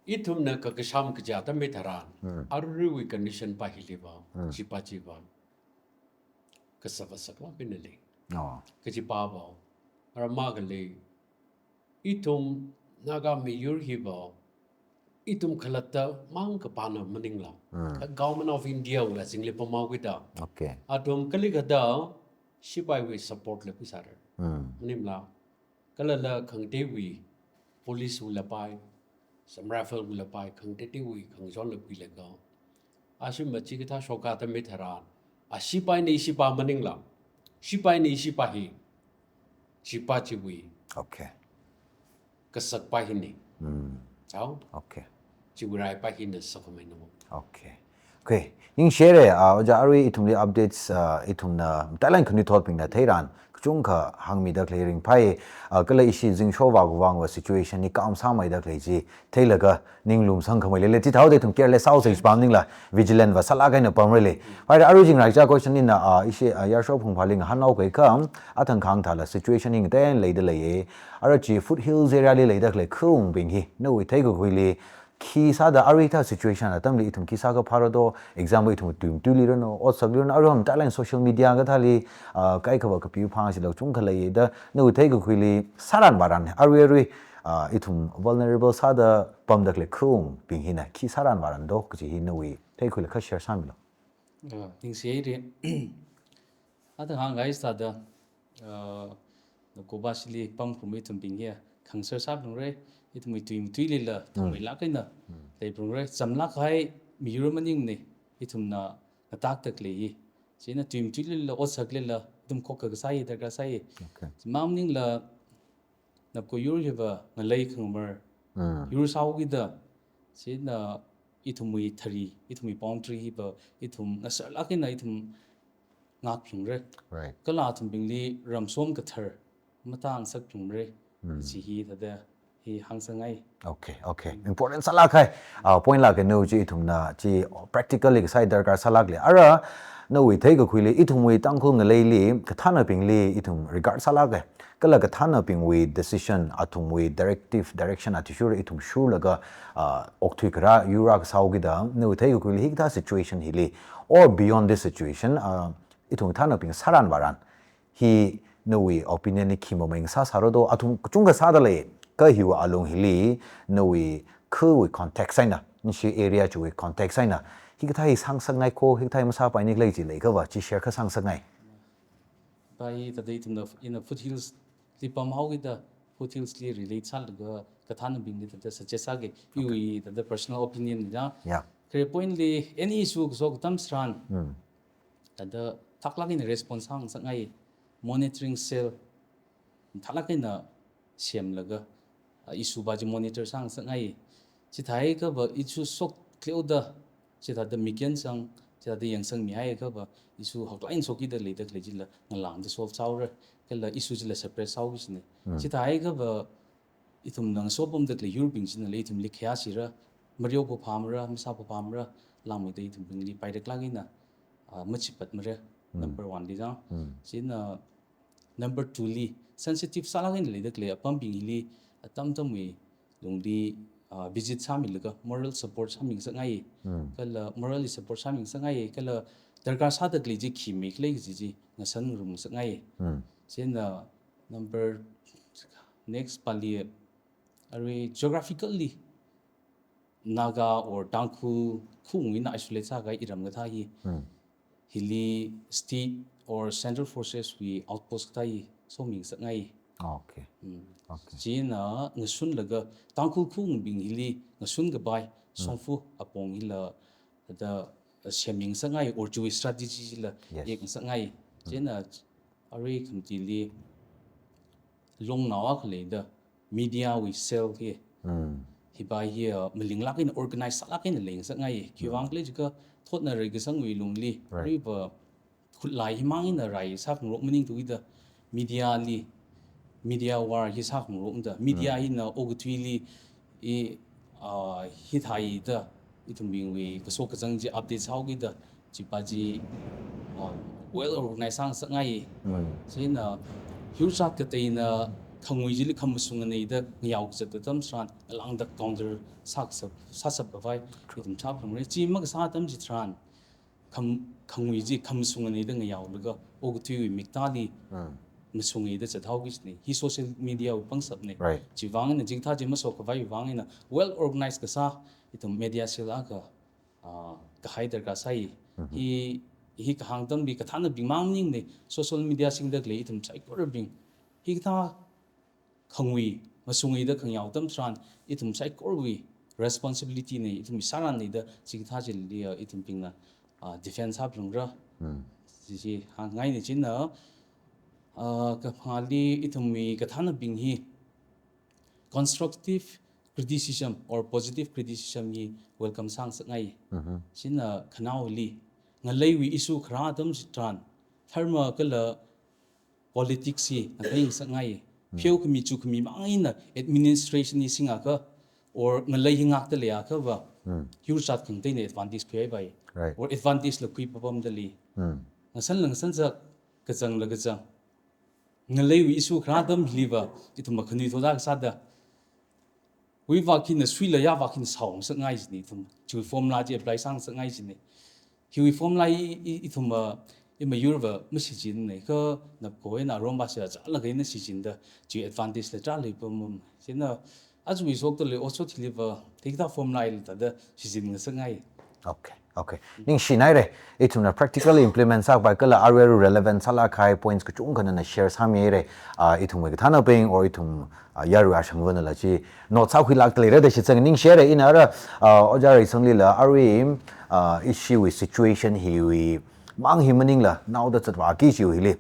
Ithumna kakasham kaja atam hitharan, Hmm. aruiwui condition pa hiliva, Hmm. chipa chiva, kasā vasaklāk eina lei. Oh. Kajipava, rama khalei, ithum Naga miyur hiva, ithum khalatta mang kapāna maningla. Mm. Ka Government of India wui azingli pamhaokida. Okay. Athum kalikathā, sipaiwui support la khuisāra. Mm. Maningla, kalala khangateiwui, police wui lapai, Assam Rifle wui lapai, khangateiteiwui khangachon la khuilaga, ashi machikathā shokha atam hitharan, a sipaina ishipa maningla, sipaina ishipa hi, chipa chiwui. Okay. Kasakpa hina. Hmm. Chao? Okay. Chiwui raipa hina sakhamei namo. Okay. Okay. Ningshire, ah, oja arui ithumli updates, ah, ithumna, thailan khani thotbingna theiran, kachungkha hāngmida khalei ringphai, ah, kala ishi zingsho vak vangva situation hi kam sāmeida khalei chi, theilaga ninglum sangkhamei leilei, chithāda ithum careless sāhaosa kaji pam maningla, vigilant va sālāk eina pamra lei. Phāra arui jing raicha question hina, ah, ishi, ah, Yarsho Phungphali ngahānnao khui kha, athang khang thāla situation hi ngateiteina leida leiya. Ara chi foothills area li leida khalei khaungbing hi, nawui theikakhuili, khi sāda arui thā situation atamli ithum khi sākha phāra do, example ithum tuimatuili rano, otsak lirano, arui ham thailan social media kathāli, ah, kaikhava kapiu phang shilak chungkha leiya da, nawui theikakhuili, sāran varan, arui arui, ah, ithum vulnerable sāda pamda khalei khaungbing hina, khi sāran varan do, kaji hi nawui theikakhuili kha share sāmilo. Ah, ningshire. Athang hāngkahai sāda, Uh, Nakobashili pamkhuimi ithumbing hi khangaser sāphalungra, ithumwui tui matuilila thangmeilāk eina leiphalungra, chamlāk kahai miyur maningna, ithumna ngatakda khalei hi. Chieina tui matuilila otsaklila ithum khokkha kasā hi darkar sāi. Okay. Chimang maningla Napko yur hiva ngalei khangamar Mm. yur sāhaokida, chieina ithumwui thari, ithumwui boundary hiva ithum ngaserlāk eina ithum ngakphalungra. Right. Kala athumbingli ramsom kathar matā ngasakphalungra. Mm. Chi hithāda hi hāngsangngai. Okay, okay. Important sālāk kahai, ah, point lāk eina chi ithumna chi practically kasā hi darkar sālāklei. Ara nawui theikakhuili ithumwui Tangkhul ngaleili kathānabingli ithum regard sālāka. Kala kathānabingwui decision, athumwui directive, direction athishurda ithum shurlaga, ah, okthui kharā yur akha sāhaokida, nawui theikakhuili hikathā situation hili, or beyond this situation, ah, ithum kathānabing sāran vāran hi nawui opinion li khi mamei ngasā sāra do, athum kachungkha sāda lei, kha hiwui alung hili nawui khawui context eina, nashi area chiwui context eina, hikathā hi sāngasakngai kho, hikathā hi masāpaini khalei chi leiakhava, chi share kha sāngasakngai. Pai thāda ithumna, ina foothills li pamhaokida, foothills li relate sālaga kathānabingli thāda suggest sāga, iwui thāda personal opinion na. Yeah. Khare point li, any issue kashok atam tharan, Mm. thāda thaklāk eina response sāngasakngai, monitoring cell thaklāk eina semlaga, ah, issue va chi monitor sāngasakngai. Chithākha va issue shok khaleo da, chithāda mikyan sang, chithāda yangsangmihaiakha va, issue haklāk eina shokkida leida khalei chila ngalāngda solve sāhaora, kala issue chila suppress sāhaoki kajina. Mm. Chithākha va, ithumna ngasopamda khalei yurbing chinala ithumli khayā sira, mareo phaphāmara, masā phaphāmara, langmeida ithumbingli paidaklāk eina, ah, machipatmara, Mm. number one li jang. Mm. Chieina number two li, sensitive sālāk eina leida khalei apambing hili, atam atamwui lungli, ah, visit sāmilaga, moral support sāmingasakngai. Mm. Kala morally support sāmingasakngai, kala darkar sāda khalei chi khi mikhalei kaji chi ngasan ngarumngasakngai. Mm. Chieina number, next pali, arui geographically Naga or Tangkhul khawung eina isolate sākahai iram kathā hi. Hmm. Hili state or central forces wui outpost kathā hi somingasakngai. Okay. Hmm. Okay. Chieina ngasunlaga Tangkhul khawungbing hili ngasun kapai, Hmm. Songphu apong hila thāda semmingasakngai or chiwui strategy chila Yes. yekngasakngai. Hmm. Chieina arui khamatili longnao akha leida media wui cell hi. Hmm. Hiva hi, uh, malinglāk eina organize sālāk eina leingasakngai. Khiwuivang Hmm. khala jiakha thotna reikasangwui lungli, Right. aruiva khutlai himang eina rai sākhangarok maningthuda media li, media war hi sākhangarokda, media Hmm. hina okathuili i, ah, hithāda ithumbingwui kashok kazang chi update sāhaokida, chiva chi, ah, well organized sāngasakngai. Hmm. Chieina yurchat kateina khangui chili khamashung nganeida ngayao kazat atam tharan ngalāngda counter sākasap, sāsap khavai ithum chaphangra. Chi makasā atam chitharan kham-, khangui chi khamashung nganeida ngayaolaga okathuiwui miktāli Hmm. mashung ngaida zathaoki kajina. Hi social media wui pangshapna. Right. Chiwuivang eina chikathā chi mashokkhavaiwui vang eina well organized kasā ithum media cell akha, ah, kahai darkar sāi. Mhm. Hi, hi kahāng atamli kathānabing mang maningna, social media singda khalei ithum saikorabing hikathā khangui mashung ngaida khangayao atam tharan ithum saikorawui responsibility na, ithum sāranna da chikathā chili, ah, ithumbingna, ah, defense sāphalungra. Hmm. Chi chi hāngngaina. Chieina, ah, kaphangāli ithumwui kathānabing hi constructive criticism or positive criticism hi welcome sāngasakngai. Mhm. Chieina khanaoli ngaleiwui issue kharā atam chitharan, dharma kala politics hi ngakaingasakngai. Hmm. Pheokhami chukhami mang eina administration hi singakha, or ngalei hi ngakta leiakhava, Hmm. yurchat khangateina advantage khuihaipai. Right. Or advantage la khuipapamda lei. Hmm. Ngasanla ngasansak, kazangla kazang. Ngaleiwui issue kharā atam hiliva, ithum makhanuithot akha sāda, Huivak hina suila yavak hina saongasakngai jina, ithum. Chiwui formula chi apply sāngasakngai jina. Hiwui formula hi, hi, ithum, ah, imayurva mashichinna, kha Napko eina Arombashi achālakha eina shichinda, chiwui advantage la chālei pamam. Chieina, aja shokta lei otshot hiliva, hikathā formula hila thāda shichinngasakngai. Okay, okay. Ningshinaire. Ithumna practically implement sāpai kala arui relevant sālāk kahai points kachungkha nana share sāmihaire. Ah, ithumwui kathānabing or ithum, ah, yarui ashangvānala chi note sākhuilākda leira da shitsang ningshire. Ina ara, ah, Ojā Reisanglila arui, ah, ishiwui situation hiwui mang hi maningla naoda zatvāki chiwui hili.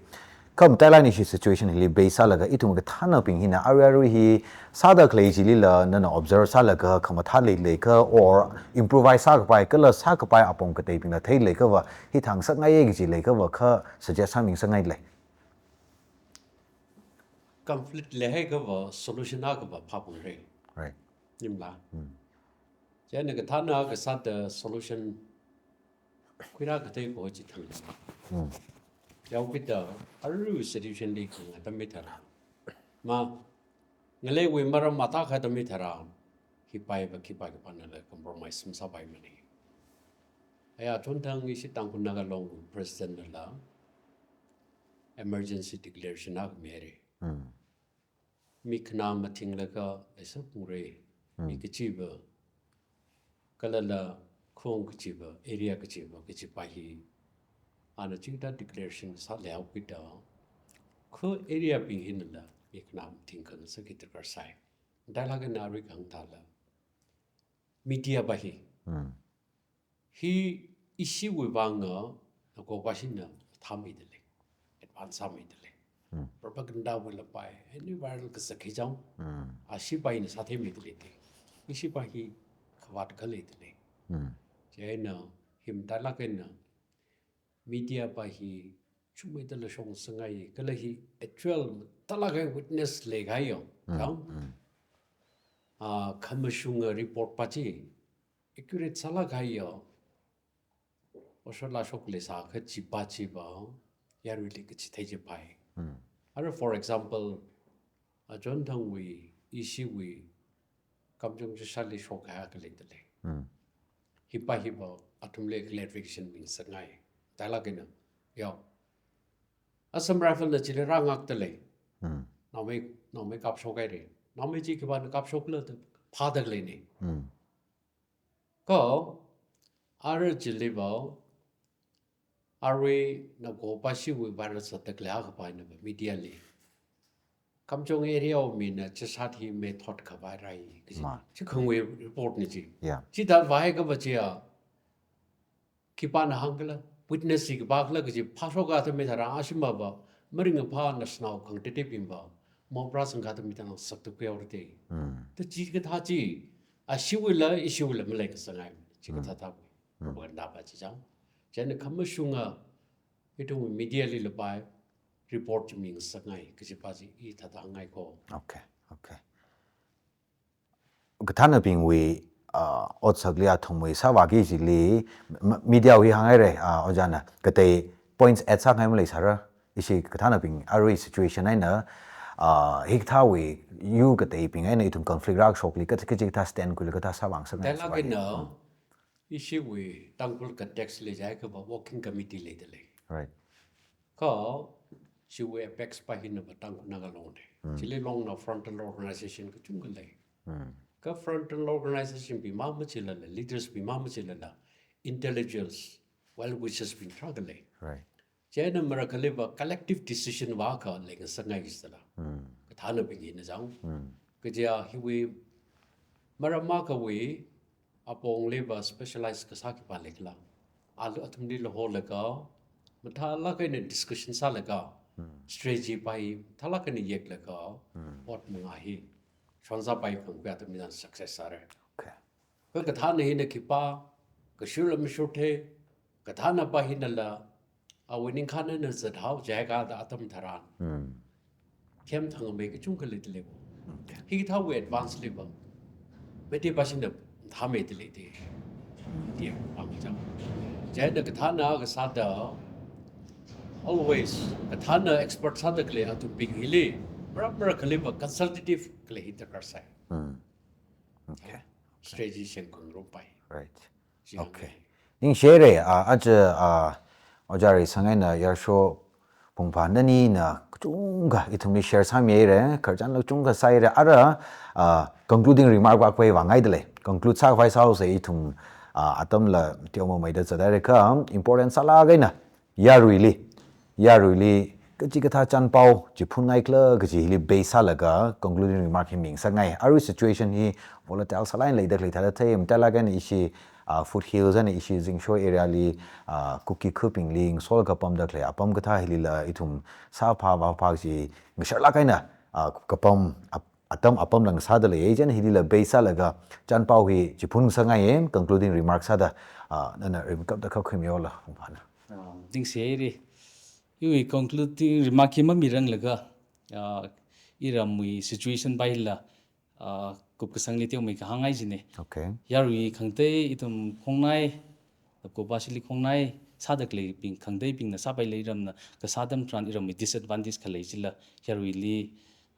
Kha matailak eina ishi situation hili base sālaga ithum kathānabing hina arui arui hi sāda khalei chilila nana observe sālaga khamathā leilei kha or improvise sākapai kala sākapai apong kateibingla theilei khava hi thang sāngaiye kaji lei khava kha suggest sāmingasakngaile. Conflict leihai khava solution akhava phāphalungra. Right. Nimla. Hmm. Chieina kathāna kasāda solution khuirā kathei ko chi thang. Hmm. Yaokida arui situation li khangatami tharan. Ma, ngaleiwui maram athākha tami tharan, khipāva khipā khipānala compromise masāpaimana. Aya chonthang ishi Tangkhul Naga Long President nala emergency declaration akha mihaire. Hmm. Mi khanā mathinglaga leisāphalungra. Mi Hmm. kachiva, kalala khong kachiva, area kachiva, kachipa hi ana chingda declaration sāleihaokida, kha area bing hinala mi khanā mathing khangasak hi darkar sai. Matailak eina arui kahāng thāla media pa hi. Hmm. Hi ishiwui vang, ah, nakopa shina mathāmeida lei, advance sāmeida lei. Hmm. Propaganda wuila pai, any viral kazak hi chang, Hmm. ashipa hina sātheimeida lei te. Ishipa hi khavāt khalei da lei. Hmm. Chieina hi matailak eina media pa hi chungmeida lashong sāngai, kala hi actual matailak kahai witness leikahai yo. Hmm. Chang? Hmm. Ah, khamashunga report pa chi accurate sālāk kahai yo. Oshotla shokli sākha chipa chiva, yaruili kachithei chipai. Hmm. Ara for example, achonthangwui, ishiwui, Kamjong Chishatli shokkahai akha leida lei. Hmm. Hipa hiva, athumli clarification mingasakngai. Matailak eina, yo. Assam Rifle na chili rāngakda lei. Hmm. Naomei, naomei kapshokhaire. Naomei chi khipāna kapshokla da phāda leina. Hmm. Kha, ara chiliva, arui nakopa shiwui viral sāda khalei akha pa inava media li. Kamjong area wui mina Chishat hi mei thot khavai rai kaji. Ma. Chi khangwui report na chi. Yeah. Chithāvai khava chiya, khipāna hāngkhala, witness hi khipākhala kaji phāshok atam mi tharan ashimava, maringkaphā naoshinao khangateitei bingva, mopra sangkha atam mi tharan sakta khuihaora te. Mm. Ta chikathā chi, ashiwuila, ishiwuila maleikasāngai, chikathā Mm. thāwui. Mm. Propaganda pa chi chang. Chieina khamashunga, ithum media lila pai, report chi mingasakngai, kaji pa chi i thāda hāngngai ko. Okay, okay. Kathānabingwui, ah, otsakli athumwui sāvāki chili, m-, media wui hānghaire, ah, ojāna, katei points add sāngai maleisāra, ishi kathānabing arui situation eina, ah, hikathāwui, yu kateibing eina ithum conflict rākashokli, kat-, kachikathā stand khuilaga kathā sāvāngasakngai. Matailak eina, Mm. ishiwui Tangkhul context li jiakha va working committee leida lei. Right. Kha, chiwui apex pa hinava Tangkhul Naga Long ne. Mm. Chili longna frontal organization kachungkha lei. Mm. Kha frontal organization bing machilala, leaders bing machilala, intellectuals, well wishers bing tarākha lei. Right. Chieina marakhaliva collective decision va akha leingasakngai sāla. Mm. Kathānabing hina chang. Mm. Kaja hiwui maram akhawui apongliva specialize kasā khipā leikhala. Alu athumlila holaga, mathālak eina discussion sālaga, Mm. strategy pa hi mathālak eina yeklaga, Mm. ot manga hi shonza pa hi khangkhui atam mi tharan success sāra. Okay. Kha kathāna hina khipā, kashurla mashurthei, kathāna pa hinala, awui ningkhān eina zathao jiakha da atam tharan. Mm. Themthangmei kachungkha leida lei. Okay. Hikathāwui advance liva, Meitei pa shina thāmeida lei te. Tia pa chang. Chieina kathāna kasāda, always, kathāna expert sāda khalei athumbing hili, mara marakhaliva consultative khalei hi darkar sai. Mm. Okay. Strategy shengkhangarum pa hi. Right. Chi Okay. hāngngai. Ningshire, ah, aja, ah, Ojā Reisang eina Yarsho Phungpha nanina kachungkha ithumli share sāmihaire, khararchanla kachungkha sāhaire, ara, ah, concluding remark pa khuivāngaida lei. Conclude sākhavai sāhaosa ithum, ah, atamla teomeida zathaira kha important sālāk eina yaruili, yaruili kachikathā chānpao chi phunngaikhala kaji hili base sālaga concluding remark hi mingasakngai. Arui situation hi volatile sālāk eina leida khalei thāda thei, matailāk eina ishi, ah, foothills eina ishi zingshoi area li, ah, Kuki khubingli ngasolaga pamda khalei apam kathā hilila ithum sāphā vāphā chi ngasharlāk eina, ah, kapam ap-, atam apamla ngasāda lei, chieina hilila base sālaga chānpao hi chi phungasakngaiya, concluding remark sāda, ah, nana rimeikapta kha khuimihaolu, Ungphana. Ah, ningshi haira. Iwui concluding remark hi mamiranglaga, ah, iramwui situation paila, ah, kupkasangli teomei kahāngngai jina. Okay. Yarui khangatei ithum khongnai, Napko Bashili khongnai sāda khaleibing khangateibingna sāpaila, iramna kasā atam tharan iramwui disadvantage khalei chila yaruili,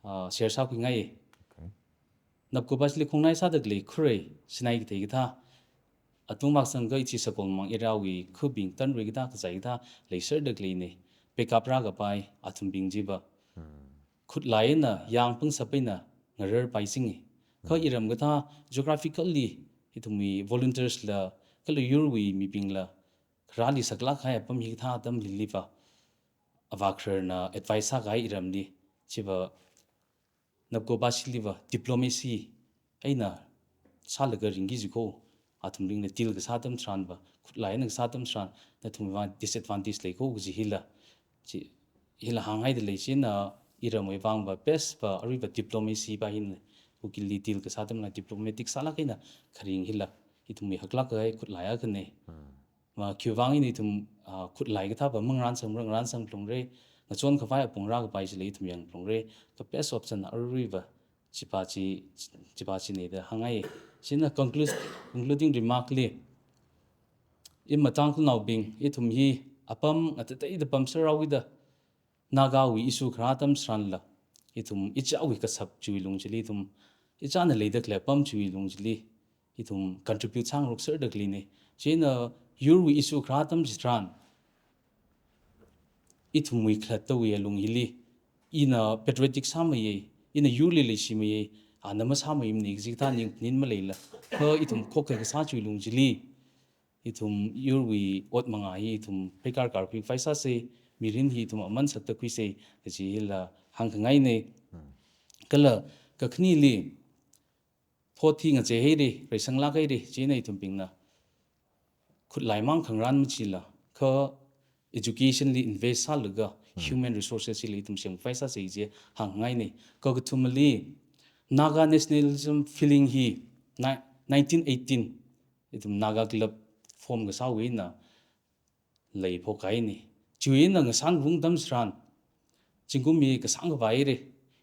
ah, share sākhuingai. Okay. Napko Bashili khongnai sāda khalei khurei, sinai kathei kathā, atung maksangka ichi Sakolmang area wui khubing tanrui kathā kazai kathā leiserda khaleina. Backup rākapai athumbing chiva. Hmm. Khutlai eina, yāng pangshap eina ngararpai singi. Kha Hmm. iram kathā geographically ithumwui volunteers la, kala yurwui mibingla, kharāli saklāk kahai apam hikathā atam hiliva, avā khararna advice sākahai iramli, chiva Napko Bashiliva diplomacy eina sālaga ringki jiko, athumbingna deal kasā atam tharanva, khutlai eina kasā atam tharan, nathumwui vang disadvantage leiko kaji hila, chi, hila hānghaida lei. Chieina iramwui vangva best va aruiva diplomacy va hina, Kukili deal kasā atamla diplomatic sālāk eina kharing hila ithumwui haklāk kahai khutlai akhana. Hmm. Ma khiwuivang eina ithum, ah, khutlai kathāva mangarānsang, mangarānsang phalungra, ngachon khavai apong rākapai chila ithum yangphalungra, kha best option aruiva chiva chi, chiva china da hāngngai. Chieina conclude, concluding remark li, imatang khunaobing, ithum hi apam ngatateida pamserhaokida, Nagawui issue kharā atam tharanla, ithum ichāwui kashap chiwui lung chili ithum, ichāna leida khalei apam chiwui lung chili ithum contribute sāngarokserda khaleina. Chieina yurwui issue kharā atam chitharan, ithumwui khalattawui alung hili, ina patriotic sāmeiya, ina yurli leishimeiya, ana masāmeimana kaji kathā ningphaning maleila, kha ithum khokkha kasā chiwui lung chili, ithum yurwui ot manga hi ithum preikār kārkhui khavai sāsa, mirin hi ithum aman sakta khuisa, kaji hila hāngkhangaina. Hmm. Kala kakhaneli, thot hi ngachei haira, reisanglāk haira, chieina ithumbingna khutlai mang khangarān machila, kha education li invest sālaga, Hmm. human resources hili ithum semkhavai sāsa kaji hāngngaina. Kakathumali, Naga nationalism feeling hi ni-, nineteen eighteen, ithum Naga Club form kasāwui eina leiphok kahaina. Chiwui eina ngasānrung atam tharan, zingkum hi kasāng khavai haira,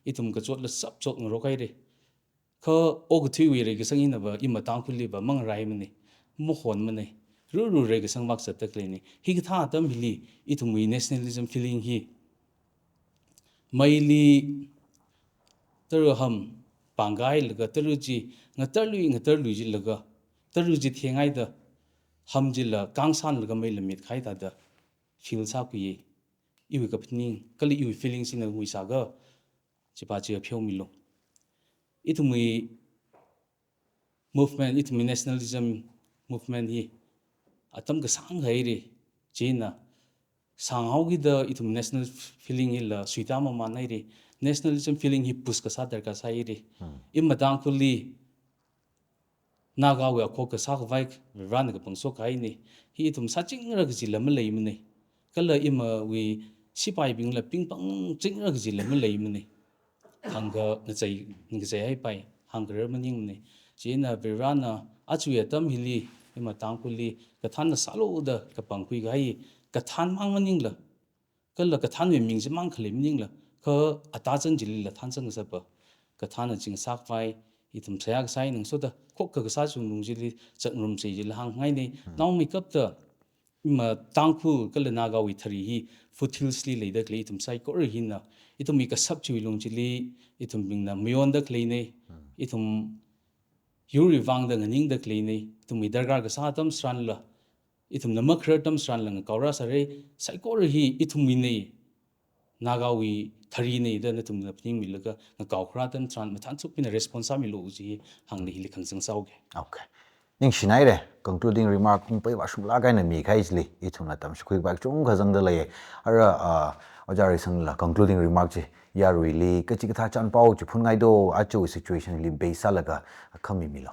ithum kachotla sapchot ngarok haira. Kha okathuiwui reikasang hinava imatang khuliva mangaraimana, mahonmana, ruru reikasang vak zatda khaleina. Hikathā atam hili ithumwui nationalism feeling hi meili tara ham pāngkahailaga, tara chi ngatarlui ngatarlui jilaga, tara chi thenghaida, ham chila kāngsanlaga meila mitkahai thāda feel sākhuiya. Iwui kaphaning, kala iwui feeling china huisākha, chiva chi pheomilu. Ithumwui movement, ithumwui nationalism movement hi atam kasāng haira, chieina sānghaokida ithum national feeling hila suita mamān haira, nationalism feeling hi push kasā darkar sāhaira. Hmm. Imatang khuli Nagawui akhok kasā khavai Varivarana kapangshok kahaina. Hi ithum sāchingra kajila maleimana. Kala imawui sipaibingla pingpangchingra kajila maleimana. Hāngkha ngachei, ngacheihaipai, hāngkharar maningmana. Chieina Varivarana aja atam hili, imatang khuli, kathānna sālu da kapangkhui kahai, kathān mang maningla, kala kathānwui ming chi mang khalei maningla, kha atazan chilila thanzang kasāpa, kathānna ching sākhavai, ithum seihā kasā eina ngasoda, khokkha kasā chiwui lung chili, zakngarumsa jila hāngngaina. Hmm. Naomeikapta, ima Tangkhul kala Nagawui thari hi foothills li leida khalei ithum saikora hina, ithumwui kashap chiwui lung chili, ithumbingna mayonda khaleina, Hmm. ithum yurwui vangda nganingda khaleina, ithumwui darkar kasā atam tharanla, ithumna makharar atam tharanla ngakaorāsāra, saikora hi ithumwuina, Nagawui tharina da nathumna phaningmilaga, ngakaokharā atam tharan mathānchukmina response sāmilu kaji hi hāngda hili khangasang sāhaoga. Okay. Ningshinaire, concluding remark hungpai vāshunglāk eina mikahai chili, ithumna tamshikhuipai kachungkha zangda lei. Ara, ah, Ojā Reisangla concluding remark chi, yaruili kachikathā chānpao chi phunngai do, aja situation li base sālaga khami milo.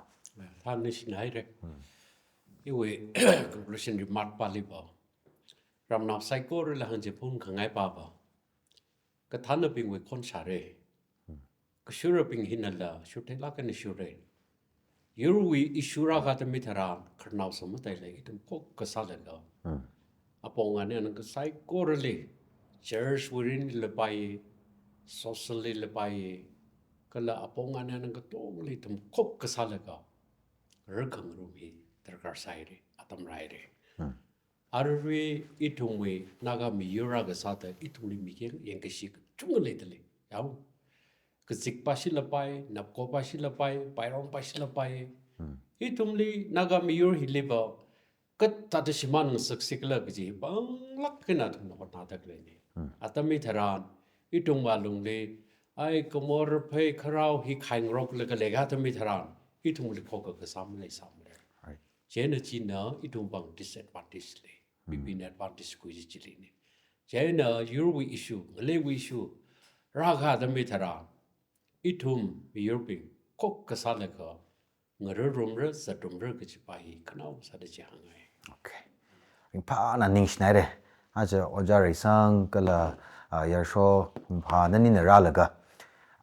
Thān ningshinaire. Iwui conclusion remark pali va, ramnao saikorali hāngchiphun khangai pa va, kathānabingwui khon shāre. Kashurabing hinala shurtheilāk eina shure. Yurwui issue rākha tammi tharan, khararnao samataila ithum khokkha sālaga, apong ani anang kasaikorali, church wuirinli lapai, social li lapai, kala apong ani anang katongli ithum khokkha sālaga, rākhangarum hi darkar sāhaire, atam rāhaire. Arui ithumwui Naga miyur rākasāda ithumli mikeng yangkashi kachungkha leidalei. Yao. Kazikpashi lapai, napkopashi lapai, pairongpashi lapai. Ithumli Naga miyur hili va, kathāda shimān ngasaksi khala kaji hi panglāk eina athumna hotnada khaleine. Atam hitharan, ithumwui alungli, ai, kamor phei kharao hi khaingaroklaga leikha atam hitharan, ithumli khokkha kasā maleisāmara. Chieina china ithum pāng disadvantage lei. Mibingna advantage khuishi chili ne. Chieina yurwui issue, ngaleiwui issue, rākha atam hitharan, ithum miyurbing khokkha sālaga, ngararrumra, zatrumra kajipa hi khanao sāda chi hāngngai. Okay. Ringphāna ningshinaire. Aja Ojā Reisang kala, ah, Yarsho Vungpha nanina rālaga,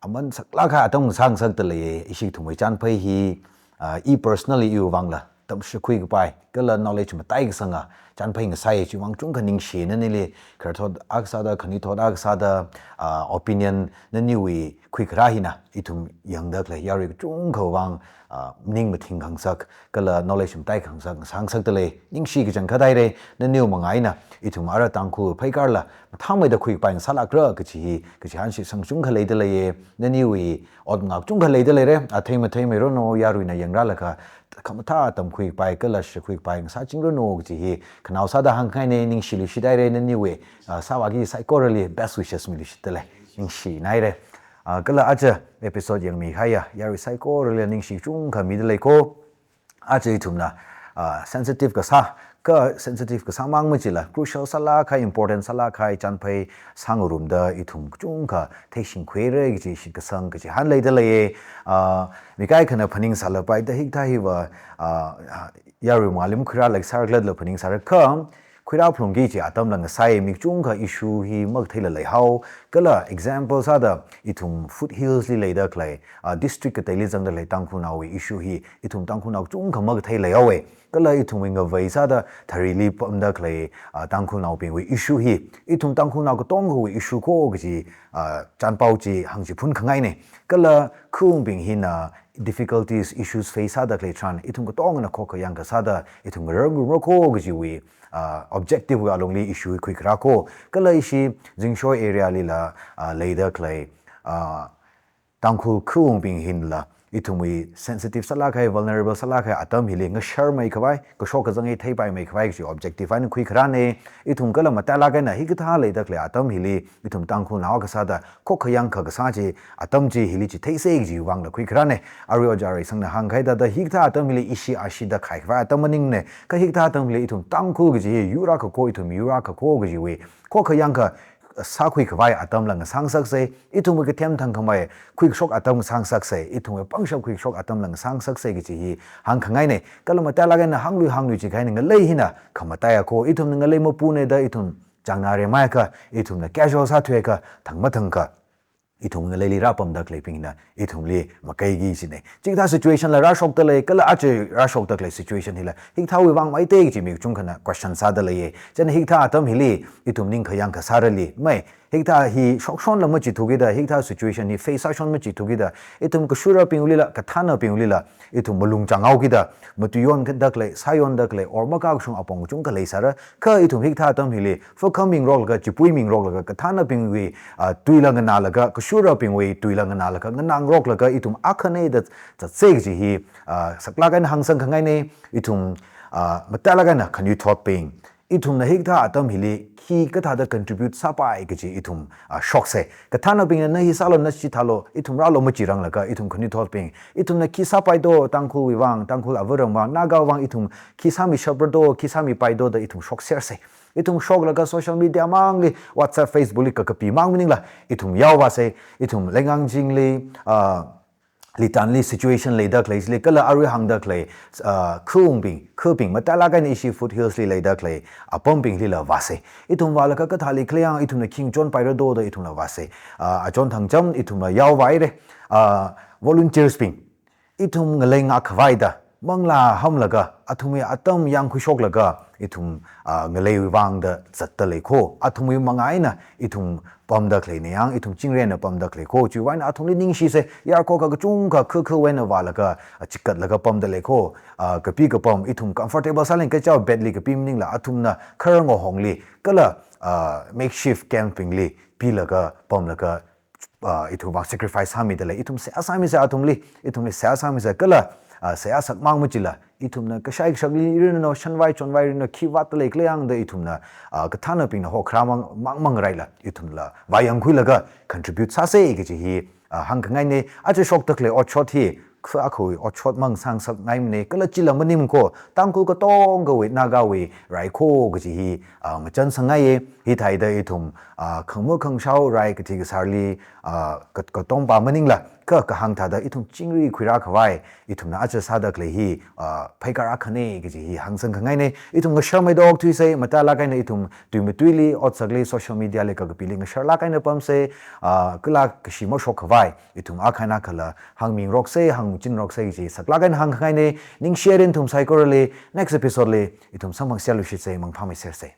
aman saklāk eina atam sāngasakda lei, ishi ithumwui chānphai hi, ah, i personally iwui vangla tamshikhui kapai, kala knowledge mataikasanga chānphai ngasai, chiwui vang chungkha ningshi, nanili khararthot akha sāda, khanuithot akha sāda, ah, opinion naniwui khuikharā hina ithum yangda khalei yarui kachungkhawui vang, ah, ning mathing khangasak, kala knowledge matai khangasak, sāngasakda lei, ningshi kachangkhat haire. Naniwui manga eina ithum ara Tangkhul pheikarla mathāmeida khuikapai ngasālākra kaji hi, kachihānshi samkaphang chungkha leida leiye. Naniwui ot ngak chungkha leida leire, athei mathei mei ranu, yaruina yangrālaga khamathā tamkhuikapai kala shikhuikapai ngasāchingranu kaji hi khanao sāda hāngkhangaine. Ningshiluishit haire, naniwui, ah, sāvāki saikorali best wishes miluishitda lei. Ningshinaire. Ah, kala aja episode yangmikahaiya yarui saikorali ningshi kachungkha mida leiko. Aja ithumna, ah, sensitive kasā, kha sensitive kasā mang machila, crucial sālāk kahai, important sālāk kahai chānphai sāngarumda ithum kachungkha theishingkhuire kaji shitkasang kachihān leida leiye. Ah, mi kaikhana phaningsālapai da hikathā hiva, ah, ah, yarui mangāli makhuirāla sārakhalatla phaningsāra, kha khuirā phalungki kaji atamla ngasai, mi kachungkha issue hi makatheila leihao. Kala example sāda ithum foothills li leida khalei, ah, district kateili zangda khalei Tangkhulnaowui issue hi ithum Tangkhulnao kachungkha makathei leihaowe. Kala ithumwui ngavei sāda tharili pamda khalei, ah, Tangkhulnaobingwui issue hi ithum Tangkhulnao katongawui issue ko kaji, ah, chānpao chi hāngchiphunkhangaine. Kala khawungbing hina difficulties, issues face sāda khalei tharan ithum katongana khokkha yangkasāda ithum ngararrumra ko kajiwui, ah, objective wui alungli issue khuikharā ko. Kala ishi Zingshoi area lila, ah, leida khalei, ah, Tangkhul khawungbing hinla ithumwui sensitive sālāk kahai, vulnerable sālāk kahai atam hili ngasharmeikhavai, kashok kazang hi theipaimei khavai kaji objective eina khuikharāne. Ithum kala matailāk eina hikathā leida khalei atam hili ithum Tangkhulnao kasāda khokkha yangkha kasā chi, atam chi hili chitheisa kajiwui vangla khuikharāne. Arui Ojā Reisangna hāngkahai thāda hikathā atam hili ishi ashida khaikhavai atam maningne. Kha hikathā atam hili ithum Tangkhul kaji hi yur akha ko, ithum yur akha ko kajiwui khokkha yangkha sākhuikhavai atamla ngasāngasakse. Ithumwui kathem thangkhamei khuikashok atam ngasāngasakse, ithumwui pangshap khuikashok atamla ngasāngasakse kaji hi hāngkhangaine. Kala matailāk eina hānglui hānglui jikha eina ngalei hina khamataiya ko, ithumna ngalei mapune da ithum chāngnā remaiakha, ithumna casual sāthuiakha, thangmathangkha ithum ngaleili rāpamda khaleibingna ithumli makaiki kajine. Chikathā situation la rāshokda lei, kala aja rāshokda khalei situation hila hikathāwui vang maite kaji mi kachungkhana question sāda leiye. Chieina hikathā atam hili ithum ningkhayang kasārali, mai, hikathā hi shokshonla machithukida, hikathā situation hi face sāshon machithukida, ithum kashurabingwuilila, kathānabingwuilila ithum malung chānghaokida, matuiyon kida khalei, sāyonda khalei, or makakashung apong kachungkha leisāra. Kha ithum hikathā atam hili fakam mingroklaga, chipui mingroklaga, kathānabingwui, ah, tuila nganālaga, kashurabingwui tuila nganālaga, nganāngaroklaga ithum akhane da zatse kaji hi, ah, saklāk eina hāngsangkhangaine. Ithum, ah, matailāk eina khanuithotbing, Ithumna hikathā atam hili khi kathāda contribute sāpai kaji ithum, ah, shoksa. Kathānabingna na hi sālu, na chi thālu, ithum rālu machiranglakha, ithum khanuithotbing, ithumna khi sāpai do, Tangkhulwui vang, Tangkhul avaram vang, Naga vang ithum khi sāmishapra do, khi sāmipai do da ithum shoksersa. Ithum shoklaga social media mangli, WhatsApp, Facebook li kakapi mang maningla, ithum yaovāsa, ithum Leingangchingli, ah, Litanli situation leida khalei chili, kala arui hāngda khalei, ah, khaungbing, khabing, matailāk eina ishi foothills li leida khalei apambinglila vāsa. Ithum vālaga kathāli khalei yang ithumna khi ngachonpaira do da ithumla vāsa. Ah, achon thangcham ithumla yaovāhaira. Ah, volunteers bing, ithum ngalei ngākkhavai da, manglā hamlaga, athumwui atam yangkhuishoklaga, ithum, ah, ngaleiwui vang da zatda lei kho, athumwui mangā eina ithum pamda khaleina yang, ithum chingri eina pamda khalei kho, chiwui vang eina athumli ningshisa, yarkho kachungkha kha khawui eina vālaga, ah, chikatlaga pamda lei kho, ah, kapi kapam, ithum comfortable sāleng kachao bed li kapi maningla, athumna kharango hongli, kala, ah, makeshift camp bingli pilaga, pamlaga, ah, ithum vang sacrifice sāmida lei, ithum seihā sāmisa athumli, ithumli seihā sāmisa kala, ah, seihā sakmang machila, ithumna kashai kashakli rinano, shanvai chonvai rinano, khi vātda lei khalei yang da ithumna, ah, kathānabingna hokharā mang, mang, mangraila, ithumla vāyangkhuilaga contribute sāsa kaji hi, ah, hāngkhangaina, aja shokda khalei otshot hi, kha akhawui otshot mang sāngasakngaimana, kala chila maning kho, Tangkhul katongawui, Nagawui rai kho kaji hi, ah, machānsangngaiya, hithāda ithum, ah, khangmo khangshao rai kathi kasārli, ah, kat-, katongpa maningla, kha kahāng thāda ithum chingri khuirākhavai, ithumna aja sāda khalei hi, ah, pheikar akhana kaji hi hāngsangkhangaina, ithum ngasharmeida okthuisa, matailāk eina ithum tui matuili, otsakli, social media li kakapili ngasharlāk eina pamsa, ah, kala kashi mashokkhavai, ithum akha eina akhala hāngmingaroksa, hāngchinroksa kaji saklāk eina hāngkhangaina, ningshiya ithum saikorali, next episode li, ithum samphangserlu shitsa, mangphāmeisersa.